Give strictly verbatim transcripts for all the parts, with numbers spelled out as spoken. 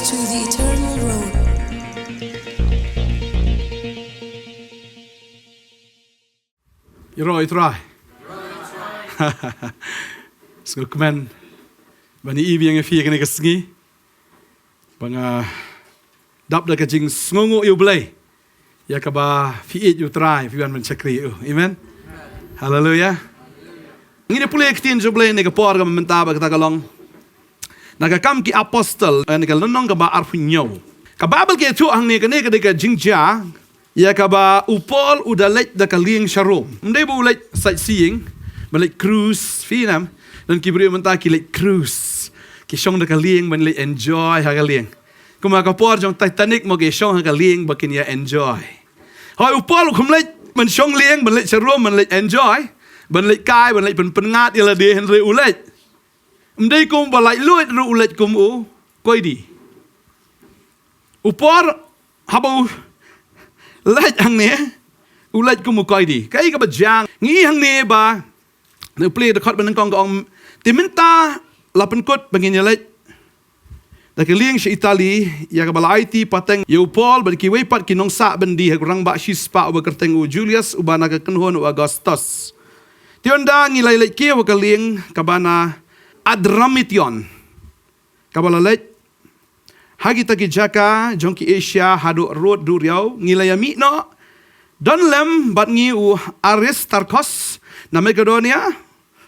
To the eternal road. Ïaroh ïa U Trai. Sngewkmen ban ïa ïa biang ïa phi kane ka sngi. Ba nga dap da ka jingsngewnguh ïa U Blei ïa kaba phi ïeit ïa U Trai, phi wan ban shakri ïa U. Amen. Haleluia. Ngin ïa pule ïa ka ktien jong U Blei ne ka por kaba mynta ba kata ka long na ka Kam ki Apostol, eh, ne ka lynnong kaba arphew hynñiew. Ka Baibl ka ïathuh hangne kane ka dei ka jingjia ïa kaba u Paul u da leit da ka lieng sha Rom. Ym dei ba u leit sightseeing, ba leit cruise, phi nam. Don ki briew mynta ki leit cruise. Ki shong da ka lieng ban leit enjoy ha ka lieng. Kumba ka por jong Titanic mo, ki shong ha ka lieng ba kin ïa enjoy. Hooid, u Paul u khlem leit ban shong lieng, ban leit sha Rom, ban leit enjoy, ban leit kai, ban leit pynpynngat ïa lade, hynrei u leit. Ym dei kum ba lait luid ruh, u leit kum u koidi. U Paul haba u leit hangne, u leit kum u koidi. Kaei kaba jia? Ngi hangne ba, ne, u plie da khot ba nyngkong ka ong, te mynta la pynkut ba ngin ïa leit da ka lieng sha Itali, ïa kaba la aiti pateng ïa u Paul bad kiwei pat ki nongsah byndi ha u rangbah shispah uba kyrteng u Julius, uba na ka kynhun u Augustus. Te ynda ngi la leit kiew ha ka lieng kaba na Adramyttium, kaba la leit ha kita ki jaka jong ki Asia haduh rud duriaw, ngi la ïa mih noh don lem bad ngi u Aristarkhus na Makedonia,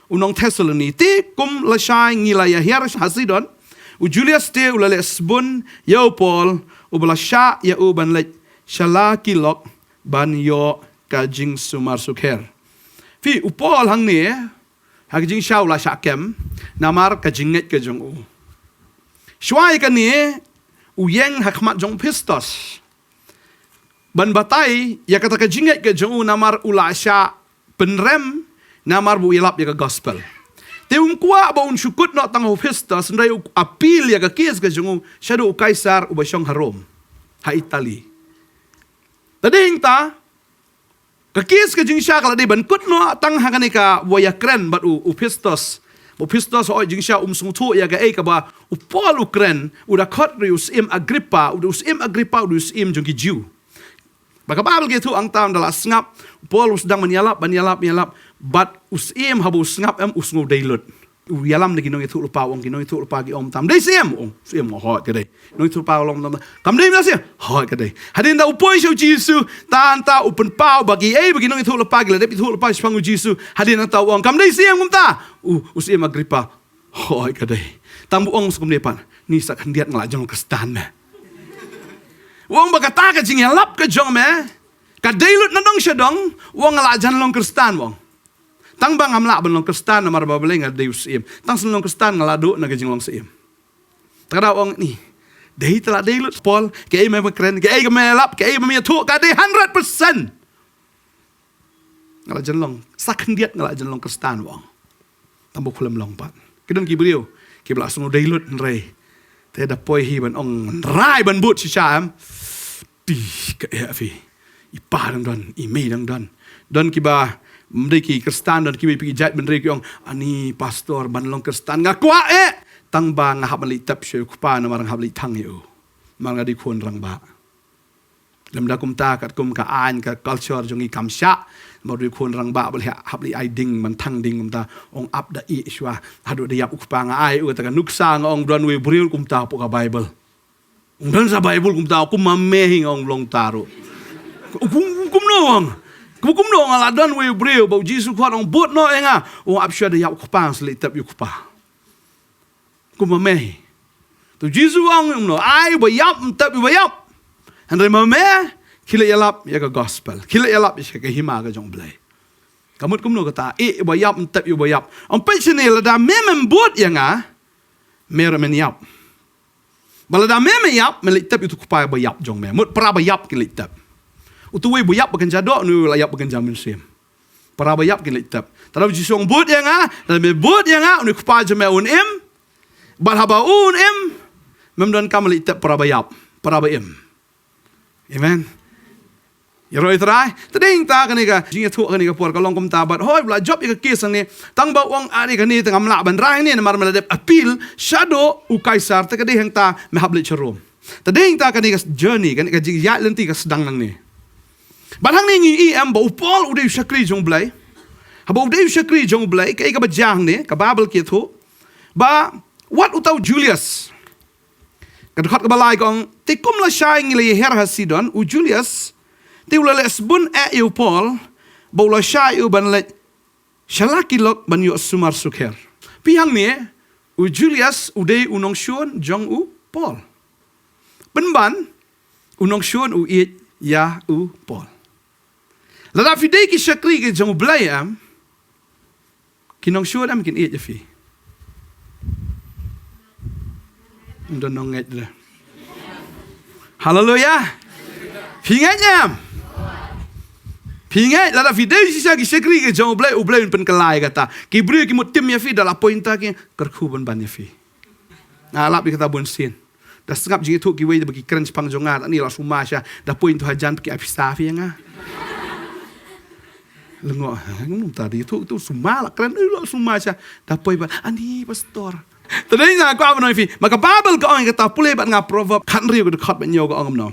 u nong Thessaloni. Te kum lashai ngi la ïa hiar ha Sidon, u Julius te u la leh sbun ïa u Paul, uba la shah ïa u ban leit sha la ki lok ban ïoh ka jingsumar sukher. Phi, u Paul hangne ha ka jingshah u la shah kem namar ka jingngeit ka jong u. Shuwa ïa kane u ïeng ha khmat jong u Festus ban batai ïa kata ka jingngeit ka jong u namar u la shah pynrem namar ba u ïalap ïa ka gospel. Te um kwah ba un shu kut noh tang ha u Festus, hynrei u appeal ïa ka case ka jong u shaduh u Kaisar uba shong ha Rom, ha Itali. Te dei hangta ka case ka jingshah ka la dei ban kut noh tang ha kane kaba ïakren bad u, u Festus. Ba u Festus hooid jingshah um sngewthuh ïa kaei kaba u Paul u kren, u da khot ruh ïa u Syiem Agrippa, u da u Syiem Agrippa, u da u syiem jong ki Jiw. Ba ka Baibl ka ïathuh hangta, ynda la sngap u Paul u sdang ban ïalap, ban ïalap, ïalap. Bad u syiem haba u sngap em u sngew dei lut. U ïalam da ki nongïathuhlypa, u ong ki nongïathuhlypa ki ong tam, dei syiem, u ong syiem, hooid ka dei. Nongïathuhlypa u ong tam, kam dei, mano syiem? Hooid ka dei. Hadien da u poi sha u Jisu, tangta u pynpaw ba kiei ba ki nongïathuhlypa ki la dep ïathuhlypa shaphang u Jisu. Hadien nangta u ong kam dei syiem kumta? U, u Syiem Agrippa, hooid ka dei. Tang ba u ong sa kumne pat, ni sa khyndiat nga la jan long Khristan me. U ong ba kata ka jingïalap ka jong me ka dei lut na dong sha dong, u ong nga la jan long Khristan, u ong. Tang ba ngam lah ban long Khristan namar ba balei nga dei u syiem. Tang shen long Khristan nga la duh na ka jinglong syiem. Te ka da u ong ni, dei te la dei lut Paul, kaei ba me kren, kaei ba me lap, kaei ba me ïathuh ka dei hundred percent. Nga la jan long, sa khyndiat nga la jan long Khristan, u ong. Tang ba u khlem long pat. Ki don ki briew kiba la sngew dei lut hynrei te da poi hi ban ong rai ban bud shisha em. Ti ka eh phi. I pa dang don, i mei dang don. Don kiba ym dei ki Khristan, don kiba phi ki jait bynriew ki ong, ani pastor ban long Khristan nga kwah eh. Tang ba nga hap ban leit tep sha u kpa namar nga hap leit thang ïa u. Namar nga dei khun rangbah. Lymda kumta katkum ka aiñ ka culture jong ngi kam shah. Namar u dei khun rangbah ba leh hap leit ai ding ban thang ding kumta. Ong ap da ïeh shuwa. Haduh da ïap u kpa nga ai u kata ka nuksa nga ong don uwei u briew kumta hapoh ka Baibl. Ong don sa Baibl kumta, kum ma me hi nga ong long ta ruh. Kum, kumno ong. Kum, kumno ong la don uwei u briew ba u Jisu khot ong bud noh ïa nga. Ong ap shuwa da ïap u kpa nga sa leit tep ïa u kpa. Kum ma me hi. Tu Jisu ong kumno, ai uba ïap, ym tep uba ïap. Hynrei ma me, khie leit ïalap ïa ka gospel. Khie leit ïalap ïa ka hima ka jong u Blei. Ka mut kumno kata, eh uba ïap, ym tep uba ïap. Ong peit shane lada me mem bud ïa nga, me ruh men ïap. Ba lada me me ïap, men leit tep ïa utu u kpa ba ïap jong me. Mut para ba ïap kin leit tep. Utu uwei ba ïap ba kynja doh, uwei la ïap ba kynja mynsiem. Para ba ïap kin leit tep. Te lada u Jisu ong bud ïa nga, lada me bud ïa nga, une u kpa jong me un im. Bad haba un im, mem donkam leit tep para ba ïap, para ba im. Amen. Ïaroh ïa U Trai. Te dei hangta kane ka jingïathuh kane ka por ka long kumta bad hooid ba la jop ïa ka case hangne. Tang ba u ong, ah, kane te ngam lah ban rai hangne namar me la dep appeal shaduh u Kaisar, te ka dei hangta me hap leit sha Rom. Te dei hangta kane ka journey, kane ka jingïaid lynti ka sdang nangne. Bad hangne ngi i em ba u Paul u dei u shakri jong U Blei. Haba u dei u shakri jong U Blei, kaei kaba jia hangne, ka Baibl ka ïathuh ba wat uta u Julius. Ka dkhot kaba lai ka ong, te kum lashai ngi la ïaher ha Sidon, u Julius te u la leh sbun eh ïa u Paul, ba u la shah ïa u ban leit sha la ki lok ban ïoh sumar sukher. Phi, hangne u Julius u dei u nongshun jong u Paul. Pynban u nongshun u ïeit ïa u Paul. Lada phi dei ki shakri ki jong U Blei em, ki nongshun em kin ïeit ïa phi? Ym don nongngeit re. Haleluya. Phi ngeit em? Phi ngeit lada phi dei shisha ki shakri ki jong U Blei, U Blei un pynkylla ïa kata. Ki briew ki mut tim ïa phi da la poi hangta ki kyrkhu ban ban ïa phi. Nga lap ïa kata bun sien. Da sngap jingïathuh kiwei da ba ki kren shaphang jong nga, ani la sumar sha, da poi hangto hajan ki ai pisa phi ïa nga. Lyngngoh, ha, ngam ta da ïathuh tu sumar la kren, eh, la sumar sha, da poi ba, ani pastor. Te dei nga kwah ban ong ïa phi, ma ka Baibl ka ong ïa kata, pule bad nga Proverb khathynriew ka dkhot ba hynñiew ka ong kumno.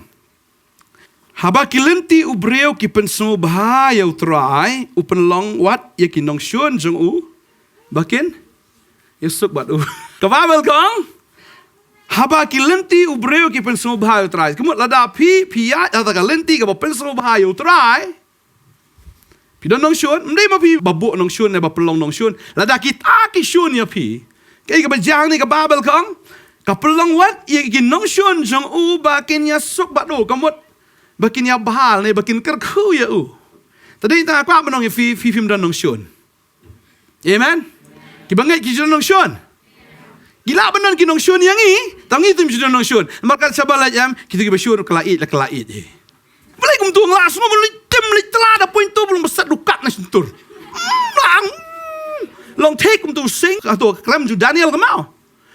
Haba ki lynti u briew ki pynsngewbha ïa U Trai, u pynlong wat ïa ki nongshun jong u ba kin ïasuk bad u. Ka Baibl ka ong, haba ki lynti u briew ki pynsngewbha ïa U Trai. Ka mut lada phi, phi ïaid ha kata ka lynti kaba pynsngewbha ïa U Trai, phi don nongshun, ym dei ma phi ba buh nongshun ne ba pynlong nongshun. Lada kita ki shun ïa phi, kaei kaba jia hangne? Ka Baibl ka ong, ka pynlong wat ïa ki nongshun jong u ba kin ïasuk bad u, ka mut ba kin ïabhal ne ba kin kyrkhu ïa u. Te dei hangta nga kwah ban ong ïa phi, phi phim don nongshun. Amen. Kiba ngeit ki ju don nongshun. Ki lah ban don ki nongshun ïa ngi, tang ngi tum ju don nongshun. Namar kat shaba leit em, kito kiba shun ka la ïeit, la ka la ïeit. Balei kumto? Nga la sngew ba leit tim leit tla, da poi hangto ba long ba set dukak na shyntur. Hmm, lang. Long thik kumto sing, ka to krem jong u Daniel ka mau.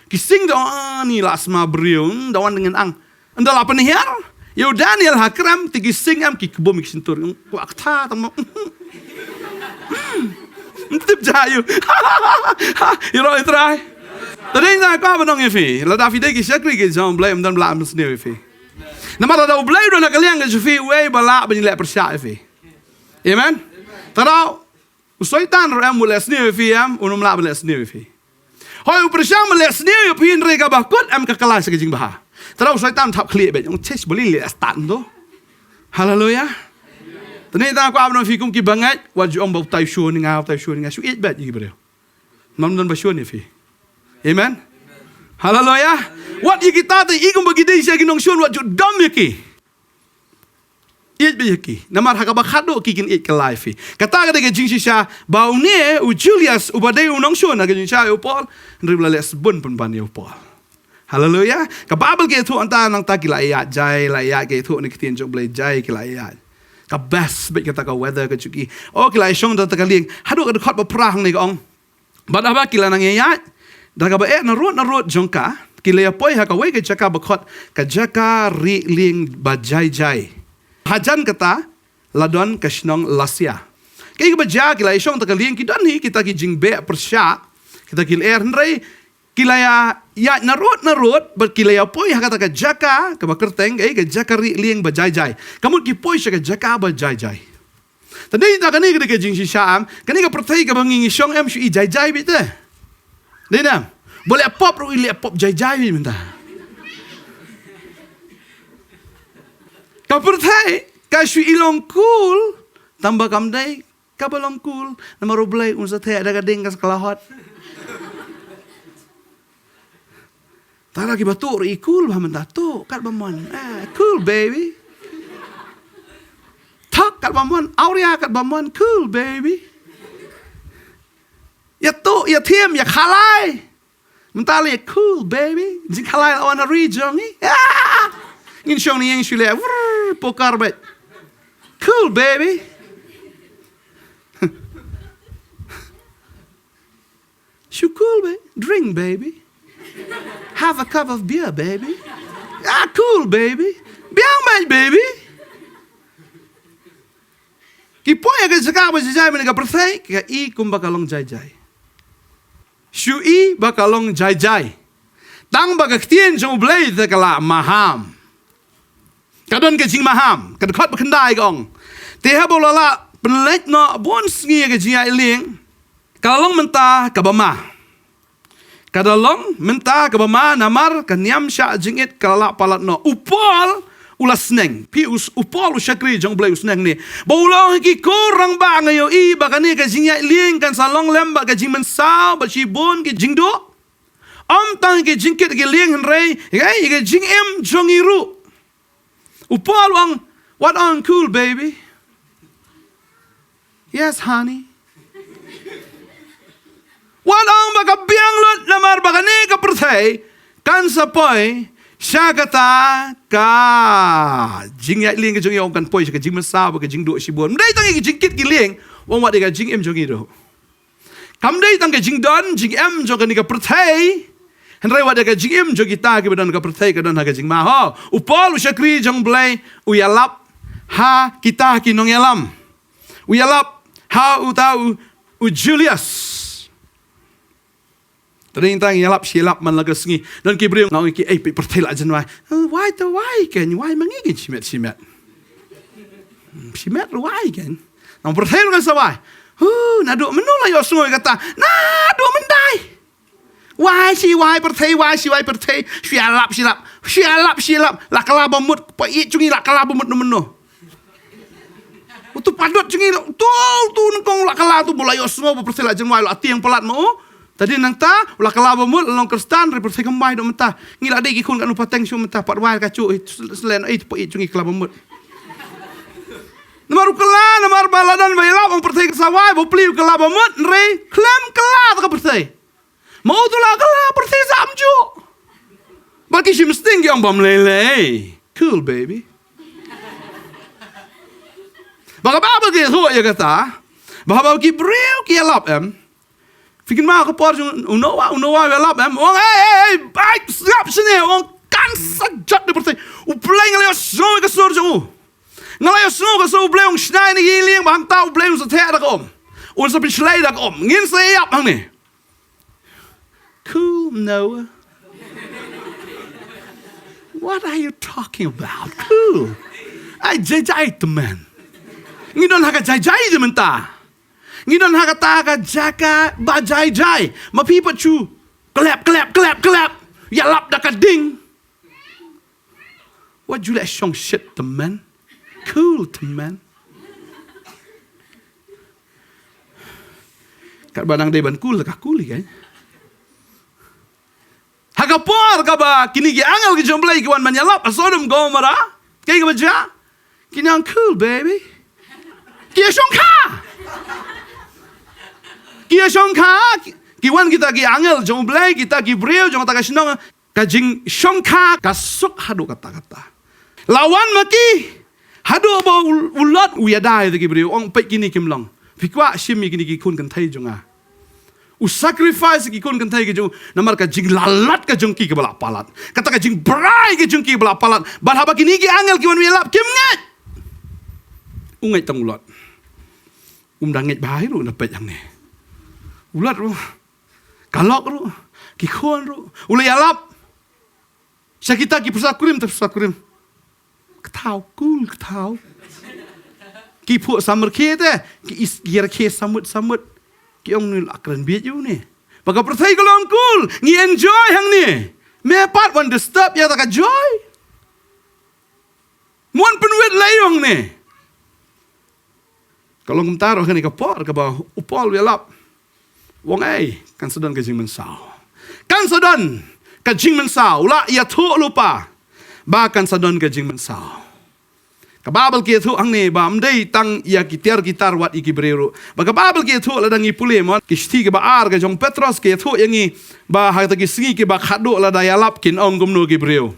Ki sing da, ah, ni la sma briew, hmm, da wan dang ang. Ynda la pynhiar ïa u Daniel ha krem, te ki sing em ki kbum ïa ki shyntur. Kwah kata tang mo. Hmm. Tip jai ïa u. Ïaroh ïa U Trai. Te dei nga kwah ban ong ïa phi, lada phi dei ki shakri ki jong U Blei, ym don ba lah ban sniew ïa phi. Namar lada U Blei u don ha ka liang ka jong phi, uei ba lah ban leh pyrshah ïa phi? Amen. Te lada u Soitan ruh em u leh sniew ïa phi em, um lah ban leh sniew ïa phi. Hooid, u pyrshang ban leh sniew ïa phi, hynrei kaba kut em ka kylla sha ka jingbha. Te lada u Soitan thap khlieh beit, ong, "Chesh, balei leh start hangto?" Haleluya. Te dei hangta nga kwah ban ong ïa phi kum kiba ngeit, wat ju ong ba utai u shun ïa nga, utai u shun ïa nga, shu ïeit beit ïa ki briew. Ym don ba shun ïa phi. Amen. Haleluya. Wat ïa kita te i kum ba ki dei shisha ki nongshun, wat ju dom ïa ki. Ïeit beit ïa ki. Namar ha kaba khatduh ki kin ïeit kylla ïa phi. Kata ka dei ka jingshisha ba une u Julius uba dei u nongshun ha ka jingshisha ïa u Paul, hynrei u la leh sbun pynban ïa u Paul. Haleluya. Ka Baibl ka ïathuh hangta, nangta ki la ïaid jai, la ïaid, ka ïathuh na ka ktien jong U Blei, jai ki la ïaid. Ka best beit kata ka weather ka jong ki. Oh, ki la ïashong da kata ka lieng. Haduh ka dkhot ba phra hangne ka ong, bad haba ki la nang ïaid da kaba eh narud narud jong ka, ki la ïapoi ha kawei ka jaka ba khot ka jaka rieh lieng ba jai jai. Hajan kata la don ka shnong Lasea. Kaei kaba jia? Ki la ïashong da ka lieng, ki don hi kita ki jingbeh pyrshah, kita ki lyer, hynrei ki la ïa, ïaid narud narud bad ki la ïapoi ha kata ka jaka kaba kyrteng, eh, ka jaka rieh lieng ba jai jai. Ka mut ki poi sha ka jaka ba jai jai. Te dei hangta kane ka dei ka jingshisha em, kane ka pyrthei kaba ngi ngi shong em shu i jai jai beit te. Dei ne em? Ba leh pop ruh i leh pop jai jai beit mynta. Ka pyrthei ka shu i long cool, tang ba kam dei kaba long cool, namar U Blei un sa theh da ka ding ka sa ka la hot. Te lada kiba tuh ruh i cool bha mynta, tuh katba mon. Eh, cool baby. Thok katba mon, awria katba mon, cool baby. Ïa tuh, ïa thiem, ïa khalai. Mynta lei cool baby. Jingkhalai la wan ha ri jong ngi. Ah! Ngin shong ne ïeng shu leh, wrr, poker beit. Cool baby. Shu cool, baby. Drink, baby. Have a cup of beer, baby. Ah, cool, baby. Biang beit, baby. Ki poi ha ka jaka ba jai jai mynta ka pyrthei, ka i kumba ka long jai jai. Shu i ba ka long jai jai. Tang ba ka ktien jong U Blei te ka la maham. Ka don ka jingmaham, ka dkhot ba khyndai ka ong. Te haba u la lah pynleit noh bun sngi ha ka jingïaid lieng, ka la long mynta kaba ma. Ka la long mynta kaba ma namar ka niam shah jingit ka la lah palat noh. U Paul u la sneng. Phi u, u Paul u shakri jong U Blei u sneng ne. Ba u la ong ha ki khun rangbah, nga ïohi ba kane ka jingïaid lieng kan sa long lem bad ka jingmynsaw bad shibun ki jingduh. Ym tang ki jingkit ki lieng hynrei, hei, ka jingim jong ngi ruh. U Paul u ong, wat ong cool baby. Yes, honey. Wat ong ba ka biang lut namar ba kane ka pyrthei kan sa poi sha kata ka jingïaid lieng ka jong ngi, ong kan poi sha ka jingmynsaw bad ka jingduh shibun. Ym dei tang ïa ki jingkit ki lieng, u ong wat ïa ka jingim jong ngi ruh. Kam dei tang ka jingdon jingem jong kane ka pyrthei. Hynrei wat ïa ka jingim jong kita kiba don ha ka pyrthei ka don ha ka jingma. Ho, u Paul u shakri jong U Blei u ïalap ha kita ki nongïalam. U ïalap ha uta u, u Julius. Tang tang ïalap shi ïalap man la ka sngi. Don ki briew nga ong ïa ki, ei, pyrthei la jan wai. Eh, wai te wai kein, wai ma ngi kein shimet shimet. Hmm, shimet ruh wai kein. Nang pyrthei ruh kan sa wai. Huh, naduh mynno la ïohsngew ïa kata? Naduh myndai. Wai shi wai pyrthei, wai shi wai pyrthei. Shi ïalap shi ïalap. Shi ïalap shi ïalap. La kylla ba mut, pait jong ngi la kylla ba mut na mynno. Utu padot jong ngi, utu, utu nyngkong la kylla utu, ba la ïohsngew ba pyrthei la jan wai, la tieng palat ma u. Te hadien nangta u la kylla ba mut, la long Khristan, hynrei pyrthei kam wai haduh mynta. Ngi la dei ki khun katno pateng shuh mynta, pat wai ka shuh, eh, slen, eh, pait jong ngi kylla ba mut. Namar u kylla, namar ba la don ba ïalap, ong pyrthei ka sa wai, ba u plie u kylla ba mut, hynrei khlem kylla te ka pyrthei. Ma utu la kylla pyrthei sam juh. Ba ki shim sting ki ong bym lei lei. Cool baby. Ba ka Baibl ka ïathuh ïa kata. Ba haba ki briew ki ïalap em. Phi kynmaw ka por jong u Noah, u Noah u ïalap em. U ong, ei, ei, ei, bai, sngap shane, u ong kan sa jot da pyrthei. U Blei, nga la ïohsngew ka sur jong u. Nga la ïohsngew ka sur U Blei, u ong shna ïa ki lieng ba hangta U Blei un sa theh da ka um. Un sa pynshlei da ka um. Ngin sa ïap hangne. Cool, Noah. What are you talking about? Cool. Ai jai jai te man. Ngi don ha ka jai jai te mynta. Ngi don ha kata ka jaka ba jai jai. Ma phi pat shu klep, klep, klep, klep. Ïalap da ka ding. Wat ju leh shong shit te man. Cool te man. Katba nang dei ban cool ka cool ïa ka. Ha ka por kaba kine ki angel ki jong U Blei ki wan ban ïalap ha Sodom Gomorrah. Kaei kaba jia? Ki nang cool baby. Ki ïashongkha. Ki ïashongkha. Ki, ki wan kita ki angel jong U Blei, kita ki briew jong kata ka shnong. Ka jingshongkha ka suk haduh katta katta. La wan ma ki haduh ba u, u Lot u ïada ïa ki briew, ong peit kine kim long. Phi kwah shim ïa kine ki khun kynthei jong nga. U sacrifice ïa ki khun kynthei ki jong u namar ka jinglalat ka jong ki kaba la palat. Kata ka jingbrai ka jong ki kaba la palat. Bad haba kine ki angel ki wan ïalap kim ngeit. U ngeit tang u Lot. Um dang ngeit bha hi ruh na peit hangne. U Lot ruh. Ka lok ruh, ki khun ruh. U la ïalap sha kita ki pyrsa kurim, te pyrsa kurim. Ka thaw, cool, ka thaw. Ki phuh samrkhie te, ki is, ki rkhie samut samut. Ki ong, ni la kren bieit ïa une. Ba ka pyrthei ka long cool, ngi enjoy hangne. Me pat wan disturb ïa kata ka joy. Mon pynwit lei ong ne. Ka long kumta ruh ha kane ka por kaba u Paul u ïalap. U ong, ei, kan sa don ka jingmynsaw. Kan sa don ka jingmynsaw. U la ïathuh lypa ba kan sa don ka jingmynsaw. Ka Baibl ka ïathuh hangne ba ym dei tang ïa ki tiar ki tar wat ïa ki briew ruh. Ba ka Baibl ka ïathuh lada ngi pule mo, ki shithi kaba ar ka jong u Petros ka ïathuh ïa ngi ba ha kita ki sngi kiba khadduh lada ïalap kin ong kumno ki briew.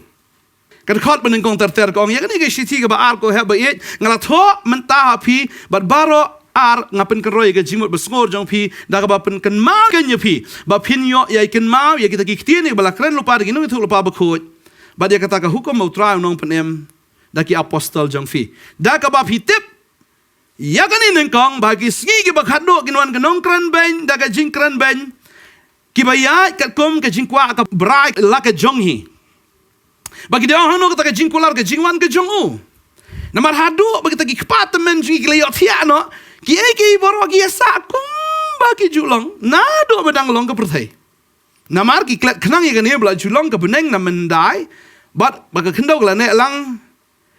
Ka dkhot ba nyngkong ter ter ka ong, ïa kane ka shithi kaba ar ko heh ba ïeit, nga la thoh mynta ha phi, bad baroh ar nga pynkynroi ïa ka jingmut ba sngur jong phi, da kaba pynkynmaw kein ïa phi, ba phin ïoh ïa kynmaw ïa kita ki ktien kiba la kren lypa da ki nongïathuhlypa bakhuid, bad ïa kata ka hukum ba U Trai u Nongpynim da ki apostol jong phi. Da kaba phi tip Ïa kane nyngkong ba ki sngi kiba khadduh kin wan ka nongkren beiñ da ka jingkren beiñ, kiba ïaid katkum ka jingkwah ka brai la ka jong hi. Ba ki dei ong hangno kata ka jingkular ka jingwan ka jong u. Namar haduh ba kita ki kpa tymmen jong ngi ki la ïohthiah noh, kiei kiei baroh ki ïasah kumba ki ju long naduh ba dang long ka pyrthei. Namar ki klet khnang ïa kane ba la ju long ka bneng na myndai, bad ba ka khyndew ka la neh lang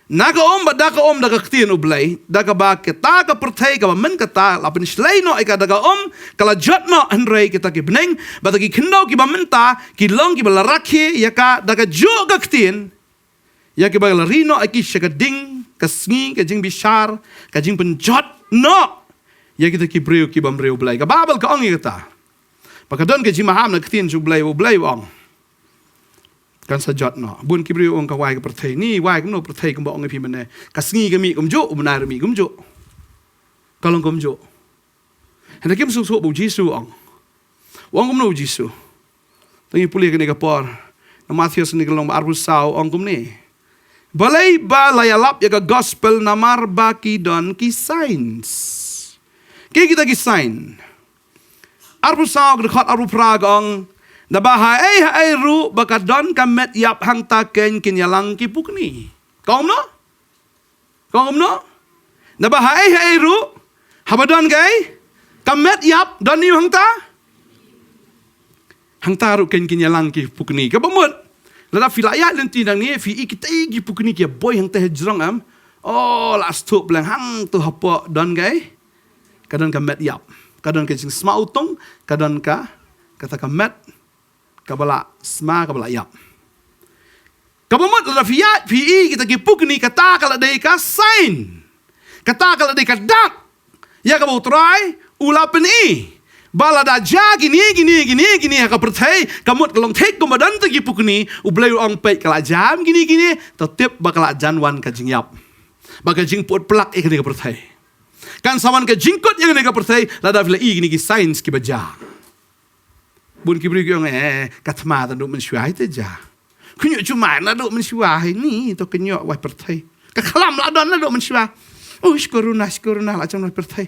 na ka um, bad da ka um da ka ktien U Blei, da kaba kata ka pyrthei kaba mynta ka la pynshlei noh ïa ka da ka um ka la jot noh, hynrei kita ki bneng bad ki khyndew kiba mynta ki long kiba la rakhe ïa ka da kajuh ka ktien, ïa kiba la ri noh ïa ki sha ka ding ka sngi ka jingbishar, ka jingpynjot noh ïa kita ki briew kiba mriew Blei. Ka Baibl ka ong ïa kata ba ka don ka jingmaham na ka ktien jong U Blei, U Blei u ong kan sa jot noh. Bun ki briew ong ka wai ka pyrthei, ngi wai kumno pyrthei kumba ong ïa phi mynne, ka sngi ka mih kumjuh, u bnai ruh mih kumjuh. Ka long kumjuh. Hynrei kim sngewthuh ba U Jisu u ong. U ong kumno U Jisu? Tang ïa pule kane ka por. Na Mathaios kane ka lynnong ba arphew saw u ong kumne. Balei ba la ïalap ïa ka gospel namar ba ki don ki signs. Kiei kita ki sign? Arphew saw ka dkhot arphew phra ka ong, naba ha ei ha ei ruh ba ka don ka met ïap hangta kein kin ïalang ki pukni. Ka ong kumno? Ka ong kumno? Naba ha ei ha ei ruh, haba don kaei, ka met ïap, don aïu hangta? Hangta ruh kein kin ïalang ki pukni. Kaba mut lada phi la ïaid lynti nangne phi i kitei ki pukni ki ïa boi hangta ha jrong, em. Oh, la sdang pleng hangto hapoh don kaei? Ka don ka met ïap. Ka don ka jingsma utung, ka don ka, kata ka met kaba la sma, kaba la ïap. Kaba mut lada phi ïaid phi i kita ki pukni, kata ka la dei ka sign. Kata ka la dei ka dak ïa kaba U Trai u la pyni ba lada jia kine kine kine kine ha ka pyrthei, ka mut ka long thik kumba don kita ki pukni, U Blei u ong peit ka la jia kine kine, to tip ba ka la jan wan ka jingïap. Ba ka jingput plak ïa kane ka pyrthei. Kan sa wan ka jingkut ïa kane ka pyrthei lada phi la i kine ki signs kiba jia. Bun ki briew ki ong, eh, ka thma naduh mynshuwa hi te jia. Khynñiuh jumai naduh mynshuwa hi, ni to khynñiuh wai pyrthei. Ka khlam la don naduh mynshuwa. Oh, shkoruna, shkoruna la jan wai pyrthei.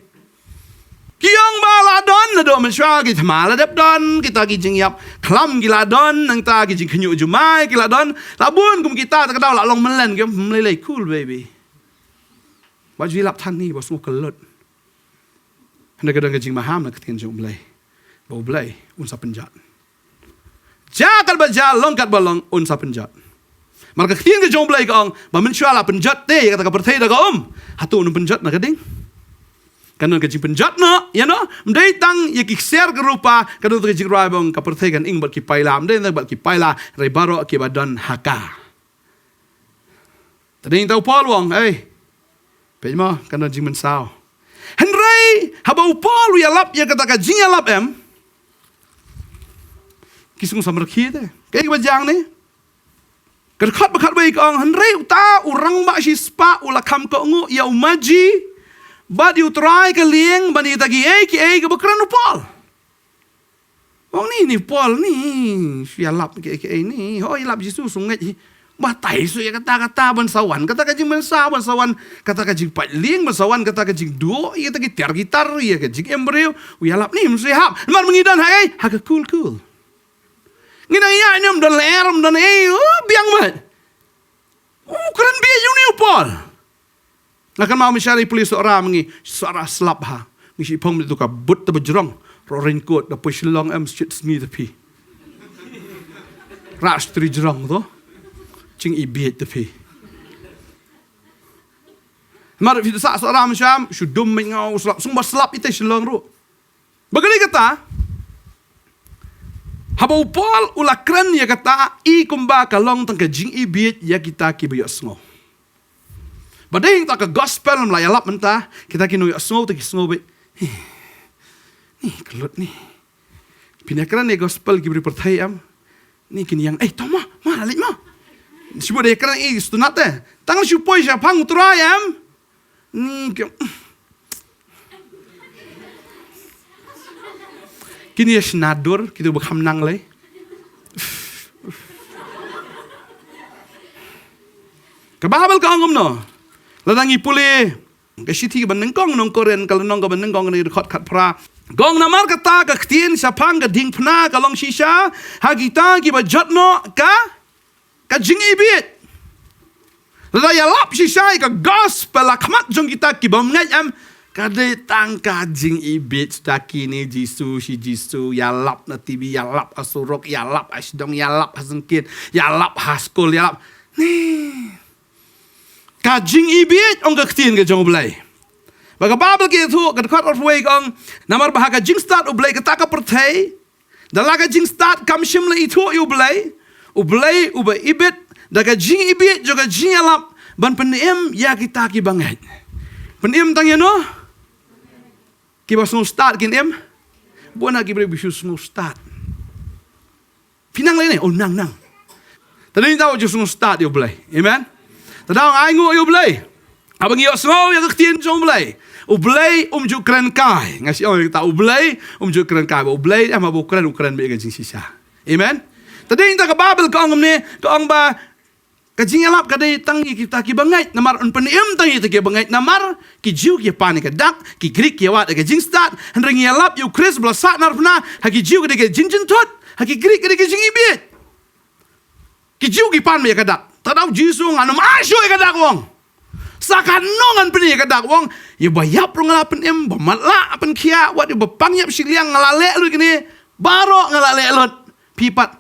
Ki ong ba la don naduh mynshuwa, ki thma la dep don, kita ki jingïap khlam ki la don, nangta ki jingkhynñiuh jumai ki la don. La bun kum kita, ta ka daw la long mlien, ki ong, hmm, lei lei, cool baby. Ba ju ïalap than ni, ba sngew kyllut. Hynrei ka don ka jingmaham na ka ktien jong U Blei ba U Blei un sa pynjot. Jia katba jia, long katba long, un sa pynjot. Mar ka ktien ka jong U Blei ka ong ba mynshuwa la pynjot te ïa kata ka pyrthei da ka um, hato un pynjot na ka ding? Ka don ka jingpynjot noh, ïa noh, ym dei tang ïa ki ksiar ka rupa, ka don ka jingrwai ba ong ka pyrthei kan ing bad ki paila, ym dei tang bad ki paila, hynrei baroh kiba don ha ka. Te dei tang u Paul u ong, ei, peit mo, kan don jingmynsaw. Hynrei haba u Paul u ïalap ïa kata ka jingïalap, em, ki sngew samrkhie te. Kaei kaba jia hangne? Ka dkhot ba khatwei ka ong, hynrei uta u rangbah shispah u la kham kohnguh ïa u maji bad ïa u trai ka lieng ban ïa kita kiei kiei kaba kren u Paul. Ong ni, ni Paul ni, shu ïalap kiei kiei ni, hooid ïalap Jisu sngewbha hi. Batai shuh ïa kata kata ban sa wan kata ka jingmynsaw, ban sa wan kata ka jingpait lieng, ban sa wan kata ka jingduh ïa kata ki tiar ki tar, ïa ka jingem briew. U ïalap ni, ym shu ïahap. Namar ma ngi don ha ei, ha ka cool cool. Ngi nang ïa, ym don lyer, ym don ei, u biang bha. U kren bieit ïa une u Paul. Nga kynmaw mynshuwa i pule Sohra ma ngi, Sohra slap ha. Ngi shipong mynta ka but ta ba jrong. Ro raincoat, da poi Shillong em, shit sngi ta phi. Rah shatri jrong to. Jing i bieit ta phi. Mar phi sah Sohra mynshuwa, shu dum mynta nga u slap, sngewbha slap ita Shillong ruh. Ba ka dei kata, haba u Paul u la kren ïa kata, i kumba ka long tang ka jingibieit ïa kita kiba ïohsngew. Ba dei ta ka gospel ym la ïalap mynta, kita ki nongïohsngew te ki sngew beit. Ni ka lut ni. Phin ïakren ïa gospel ki briew pyrthei em. Ni kin ïeng, ei, to mo, ma, leit mo. Shu bud ïakren ïa stunat te. Tang shu poi shaphang u Trai em. Ni ki, kine shnadur, kito ba kham nang lei. Ka Baibl ka ong kumno? Lada ngi pule Ka shithi kaba nyngkong nong Korinth, ka lynnong kaba nyngkong, ka dkhot khatphra. Ka ong namar kata ka ktien shaphang ka diengphna ka long shisha ha kita kiba jot noh ka, ka jingibit. Lada ïalap shisha ïa ka gospel ha khmat jong kita ki bym ngeit, em, ka dei tang ka jingibit. Sdang kine Jisu, shi Jisu, ïalap na T V, ïalap ha surok, ïalap ha shnong, ïalap ha syngkien, ïalap ha skul, ïalap. Ni. Ka jingibit, ong ka ktien ka jong U Blei. Ba ka Baibl ka ïathuh, ka dkhot arphew wei ka ong, namar ba ha ka jingstad U Blei kata ka pyrthei, da la ka jingstad kam shym la ithuh ïa U Blei, U Blei uba ibit, da ka jingibit jong ka jingïalap, ban pynim ïa kita kiba ngeit. Pynim tang ïano? Kiba sngewstad kin im? Bun na ki briew ba shu sngewstad. Phi nang lei ne? Oh, nang, nang. Te dei tang ba ju sngewstad ïa U Blei. Amen. Te dang ai nguh ïa U Blei. Haba ngi ïohsngew ïa ka ktien jong U Blei, U Blei um ju kren kai. Nga shu ong ïa kata, U Blei um ju kren kai. Ba U Blei, eh, haba u kren, u kren beit ïa ka jingshisha. Amen. Te dei tang ka Baibl ka ong kumne, ka ong ba ka jingïalap ka dei tang ïa kita kiba ngeit, namar un pynim tang ïa kita kiba ngeit, namar ki Jiw ki pan ïa ka dak, ki Grik ki wad ïa ka jingstad. Hynrei ngi ïalap ïa U Khrist ba la sah narphna, ha ki Jiw ka dei ka jingjynthut, ha ki Grik ka dei ka jingibit. Ki Jiw ki pan ïa ka dak. Te da U Jisu u ong, ngan ym ai shuh ïa ka dak, u ong. Sa katno ngan pyni ïa ka dak, u ong. Ïa ba ïap ruh nga la pynim, ba matlah pynkhiah, wat ïa ba pang ïap shiliang nga la leh lut kine, baroh nga la leh lut. Phi pat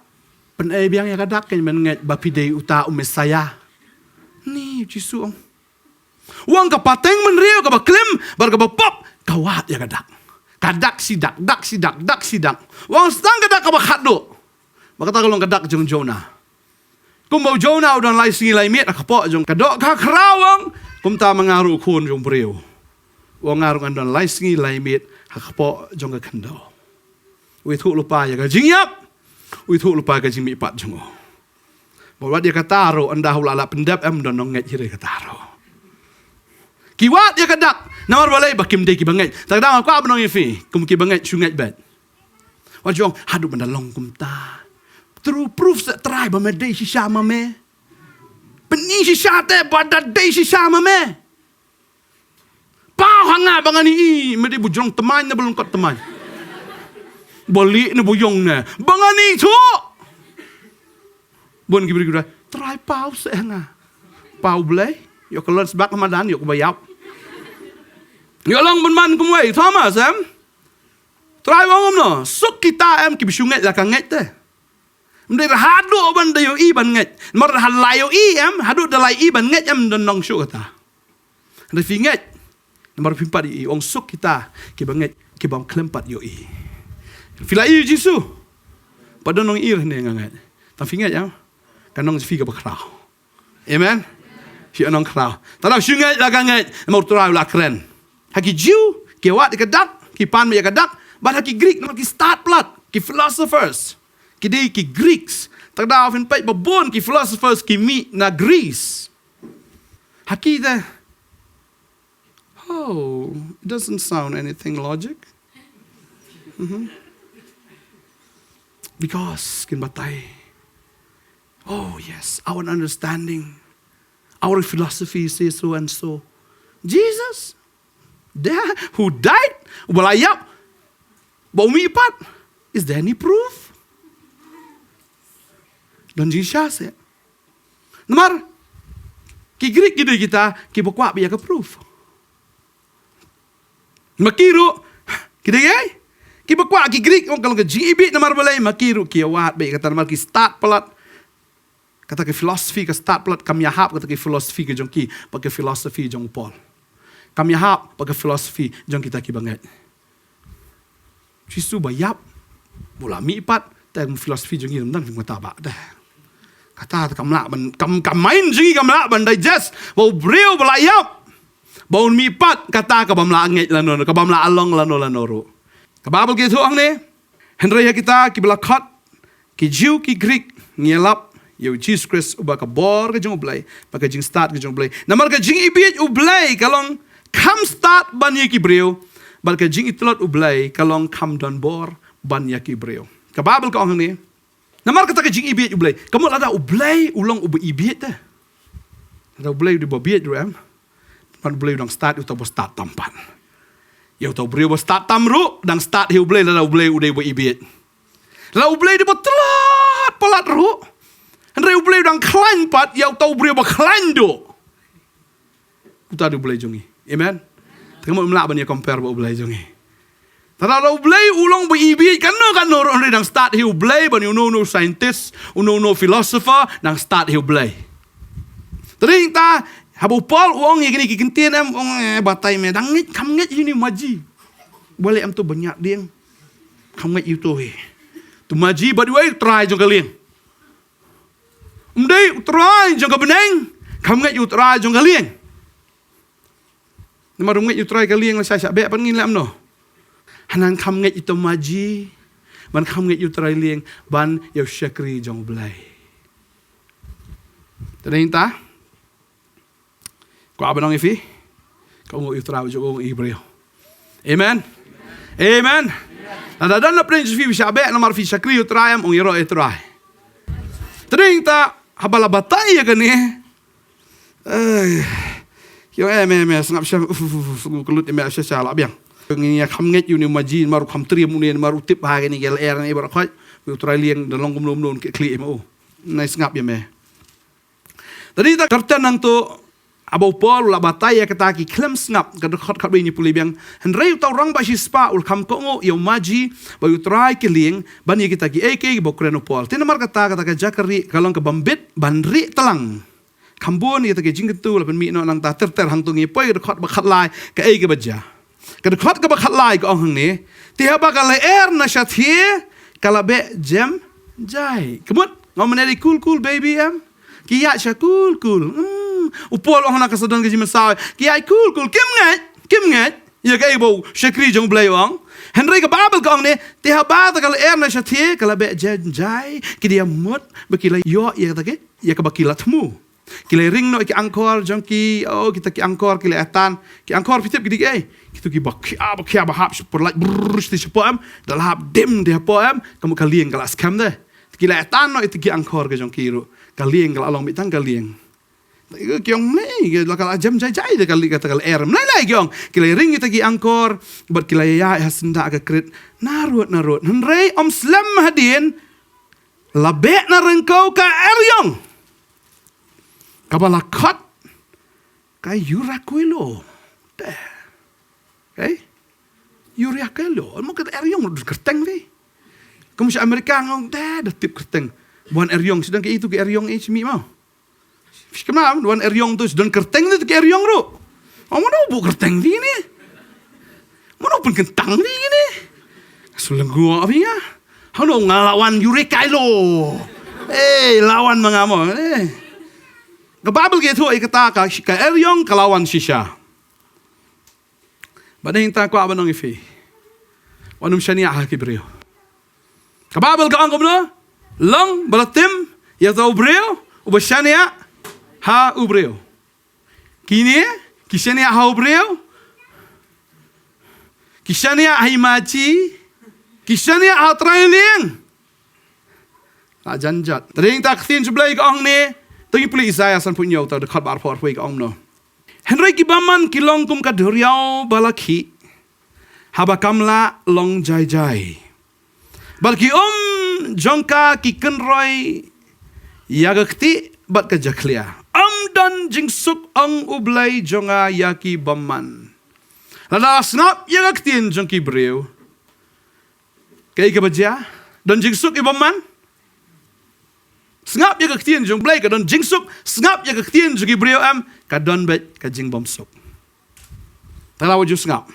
pynei biang ïa ka dak, kein men ngeit ba phi dei uta u Messaïah. Ni U Jisu u ong. U ong ka pateng bynriew kaba klim bad kaba pop, ka wad ïa ka dak. Ka dak shi dak, dak shi dak, dak shi dak. U ong tang ka dak kaba khatduh. Ba kata ka long ka dak jong u Jonah. Kumba u Jonah u don lai sngi lai miet ha ka kpoh jong ka dohkha khraw, u ong, kumta ma nga ruh, u Khun jong u briew. U ong nga ruh ngan don lai sngi lai miet ha ka kpoh jong ka khyndew. U ithuh lypa ïa ka jingïap. U ithuh lypa ïa ka jingmihpat jong u. Ba wat ïa kata ruh, ynda u la lah pyndep, em, don nongngeit hi re kata ruh. Ki wad ïa ka dak, namar balei? Ba kim dei kiba ngeit. Te da nga kwah ban ong ïa phi, kum kiba ngeit shu ngeit beit. Wat ju ong haduh ban da long kumta. True proof, sa trai ba me dei shisha ma me. Pyni shisha te ba da dei shisha ma me. Paw ha nga ba ngan ïohi me dei ba jrong tymmen ne ba lyngkot tymmen, ba lieh ne ba ïong ne, ba ngan ïohi shuh. Bun ki briew ki ong, Trai, paw seh ha nga. Paw U Blei, ïoh ka lon sbak ha madan, ïoh kaba ïap. Ïoh long ban man kumwei, Thomas, em? Trai u ong kumno, suk kita, em, kiba shu ngeit la ka ngeit te. Ym dei haduh ban da ïohi ban ngeit. Namar haduh da la ïohi, em, haduh da la ïohi ban ngeit, em, don nong shuh kata. Hynrei phi ngeit, namar phim pat ïohi, u ong suk kita kiba ngeit, kiba ym khlem pat ïohi. Phi la ïohi ïa U Jisu? Pat don nong ïohi ne nga ngeit. Tang phi ngeit, em? Ka nong phi kaba khraw. Amen. Phi nong khraw. Te da shu ngeit la ka ngeit, namar U Trai u la kren. Ha ki Jiw ki wad ïa ka dak, ki pan ïa ka dak, bad ha ki Grik namar ki stad palat, ki philosophers. Ki dei ki Greeks. Te da phin peit ba bun ki philosophers ki mih na Greece. Ha ki te, oh, it doesn't sound anything logic. Mhm. Because kin batai, oh yes, our understanding, our philosophy says so and so. Jesus, there, who died, uba la ïap, ba u mihpat, is there any proof? Don jingshisha seh. Namar ki Grik ki dei kita kiba kwah beit ïa ka proof. Ma ki ruh ki dei kiba kwah, ki Grik, ong ka long ka jingibit, namar balei? Ma ki ruh ki wad beit ïa kata, namar ki stad palat. Kata ka philosophy ka stad palat, kam ïahap kata ka philosophy ka jong ki bad ka philosophy jong u Paul. Kam ïahap bad ka philosophy jong kita kiba ngeit. Jisu ba ïap, ba u la mihpat, te philosophy jong ngi ym dang, phim kata ba dei. Kata te kam lah ban, kam, ka mind jong ngi kam lah ban digest ba u briew ba la ïap, ba un mihpat, kata ka bym lah ngeit lano, ka bym lah long lano lano ruh. Ka Baibl ka ïathuh hangne, hynrei ïa kita kiba la khot, ki Jiw ki Grik, ngi ïalap ïa U Jisu Khrist uba ka bor ka jong U Blei bad ka jingstad ka jong U Blei. Namar ka jingibit U Blei ka long kham stad ban ïa ki briew, bad ka jingitlot U Blei ka long kham don bor ban ïa ki briew. Ka Baibl ka ong hangne, namar kata ka jingibit U Blei, ka mut lada U Blei u long uba ibit te, lada U Blei u dei ba bieit ruh, em, Ban U Blei u dang stad ïa uta uba stad tam pat. Ïa uta u briew uba stad tam ruh, dang stad hi U Blei, lada U Blei u dei uba ibieit. Lada U Blei u dei uba tlot palat ruh, hynrei U Blei u dang khlaiñ pat ïa uta u briew uba khlaiñ duh. Uta u dei U Blei jong ngi. Amen. Te ka mut ym lah ban ïa compare bad U Blei jong ngi. Te lada U Blei u long uba ibieit katno katno ruh, hynrei dang stad hi U Blei, ban ïa uno uno scientist, uno uno philosopher, dang stad hi U Blei. Te dei ta, haba u Paul u ong ïa kine ki kyntien em, u ong, eh, batai me, dang ngeit, kham ngeit ïa une u maji. Balei em to ban ïa dieng. Kham ngeit ïa uto hi. To maji bad uwei u trai jong ka lieng. Ym dei u trai jong ka bneng, kham ngeit ïa u trai jong ka lieng. Namar u ngeit ïa u trai ka lieng la shah shah beh pat ngin leh kumno. Hynrei kham ngeit ïa uta u maji, ban kham ngeit ïa u trai lieng, ban ïa u shakri jong U Blei. Te dei ta. Kwah ban ong ïa phi, ka ong ïa u Trai jong u ïa u briew. Amen. Amen. Lada don na pdeng jong phi ba shah beh namar phi shakri ïa u Trai, em, ong ïaroh ïa u Trai. Te dei ta, haba la batai ïa kane. Ai. Ïa, em, em, em, sngap sha, uf, uf, uf, uf, ka lut, em, sha, sha, la biang. Ngi ïa kham ngeit ïa une u maji, namar u kham triem une, namar u tip ha kane ka lyer ne baroh khoit. U trai lieng da long kumno kumno ki khlieh ma u. Nai sngap ïa me. Te dei ta kyrteng nangto, haba u Paul u la batai ïa kata ki khlem sngap, ka dkhot khatwei ngi pule biang. Hynrei uta u rangbah shispah u la kham kohnguh ïa u maji bad ïa u trai ka lieng, ban ïa kita kiei kiei kiba u kren u Paul. Te namar kata, kata ka jaka rieh ka long kaba mbit ban rieh tlang. Kham bun ïa kita ki jingkyntu la pynmih noh nangta ter ter. Hangto ngi poi ka dkhot ba khatlai, kaei kaba jia. Ka dkhot kaba khatlai ka ong hangne, te haba ka lyer na shathie, ka la beh jem jai. Ka mut, nga mynne dei cool cool baby em. Ki ïaid sha cool cool. Hmm. U Paul u ong na ka sdang ka jingmynsaw. Ki ïaid cool cool. Kim ngeit, kim ngeit. Ïa kaei ba u shakri jong U Blei u ong. Hynrei ka Baibl ka ong ne, te haba ta ka lyer na shathie, ka la beh jem jai. Ki dei mut, ba ki la ïoh ïa kata ki, ïa kaba ki la thmu. Ki la ring noh ki angkor jong ki, oh, kita ki angkor ki la ïa tan. Ki angkor phi tip ki dei kiei? Kito kiba khia, ba khia ba hap sha pyrlait, brrr, sha shapoh em, da la hap dim de hapoh em, ka mut ka lieng ka la skhem de. Ki la ïa tan noh ita ki angkor ka jong ki ruh. Ka lieng ka la long mih tang ka lieng. Ki ong mei, ka la, ka la jem jai jai de ka lieng, kata ka lyer. Mlei lei ki ong, ki la ring ita ki angkor, bad ki la ïa ha syndah ka krit. Narud, narud. Hynrei ym slem hadien, la beh na ryngkew ka eriong. Kaba la khot ka Yurakuelo. Te. Okay? Yurakuelo. Mo ka eriong ruh kyrteng de. Kum sha Amerika nga ong te, da tip kyrteng. Wan eriong, sdang ka itu ka eriong eh, shimi mo. Fish kemam, wan eriong tu, sdang kyrteng tu ka eriong ruh. Mo, mo bu kyrteng di ni. Mo pynkyntang di ni. Suleng gua abi ya. Hano nga lawan Yurakuelo. Eh, lawan ma nga mo. Eh. Ka Baibl ka ïathuh ïa kata ka, ka eriong ka lawan shisha. Bad nangta kwah ban ong ïa phi, wat nym shaniah ha ki briew. Ka Baibl ka ong kumno? Long ba la tim ïa uta u briew uba shaniah ha u briew. Kine ki shaniah ha u briew. Ki shaniah ha i maji. Ki shaniah ha u trai lieng. La jan jot. Te dei ta ka ktien jong U Blei ka ong ne. To ngi pule Isaïah sanphew hynñiew, ta dkhot ba arphew arphew ka ong kumno? Hynrei ki bymman ki long kum ka duriaw ba la khih, haba kam lah long jai jai. Bad ki um jong ka ki kynroi ïa ka ktieh bad ka jakhlia. Ym don jingsuk, ong U Blei jong nga, ïa ki bymman. Lada sngap ïa ka ktien jong ki briew, kaei kaba jia? Don jingsuk ïa ki bymman? Sngap ïa ka ktien jong U Blei ka don jingsuk, sngap ïa ka ktien jong ki briew em, ka don beit ka jingbymsuk. Te la wat ju sngap.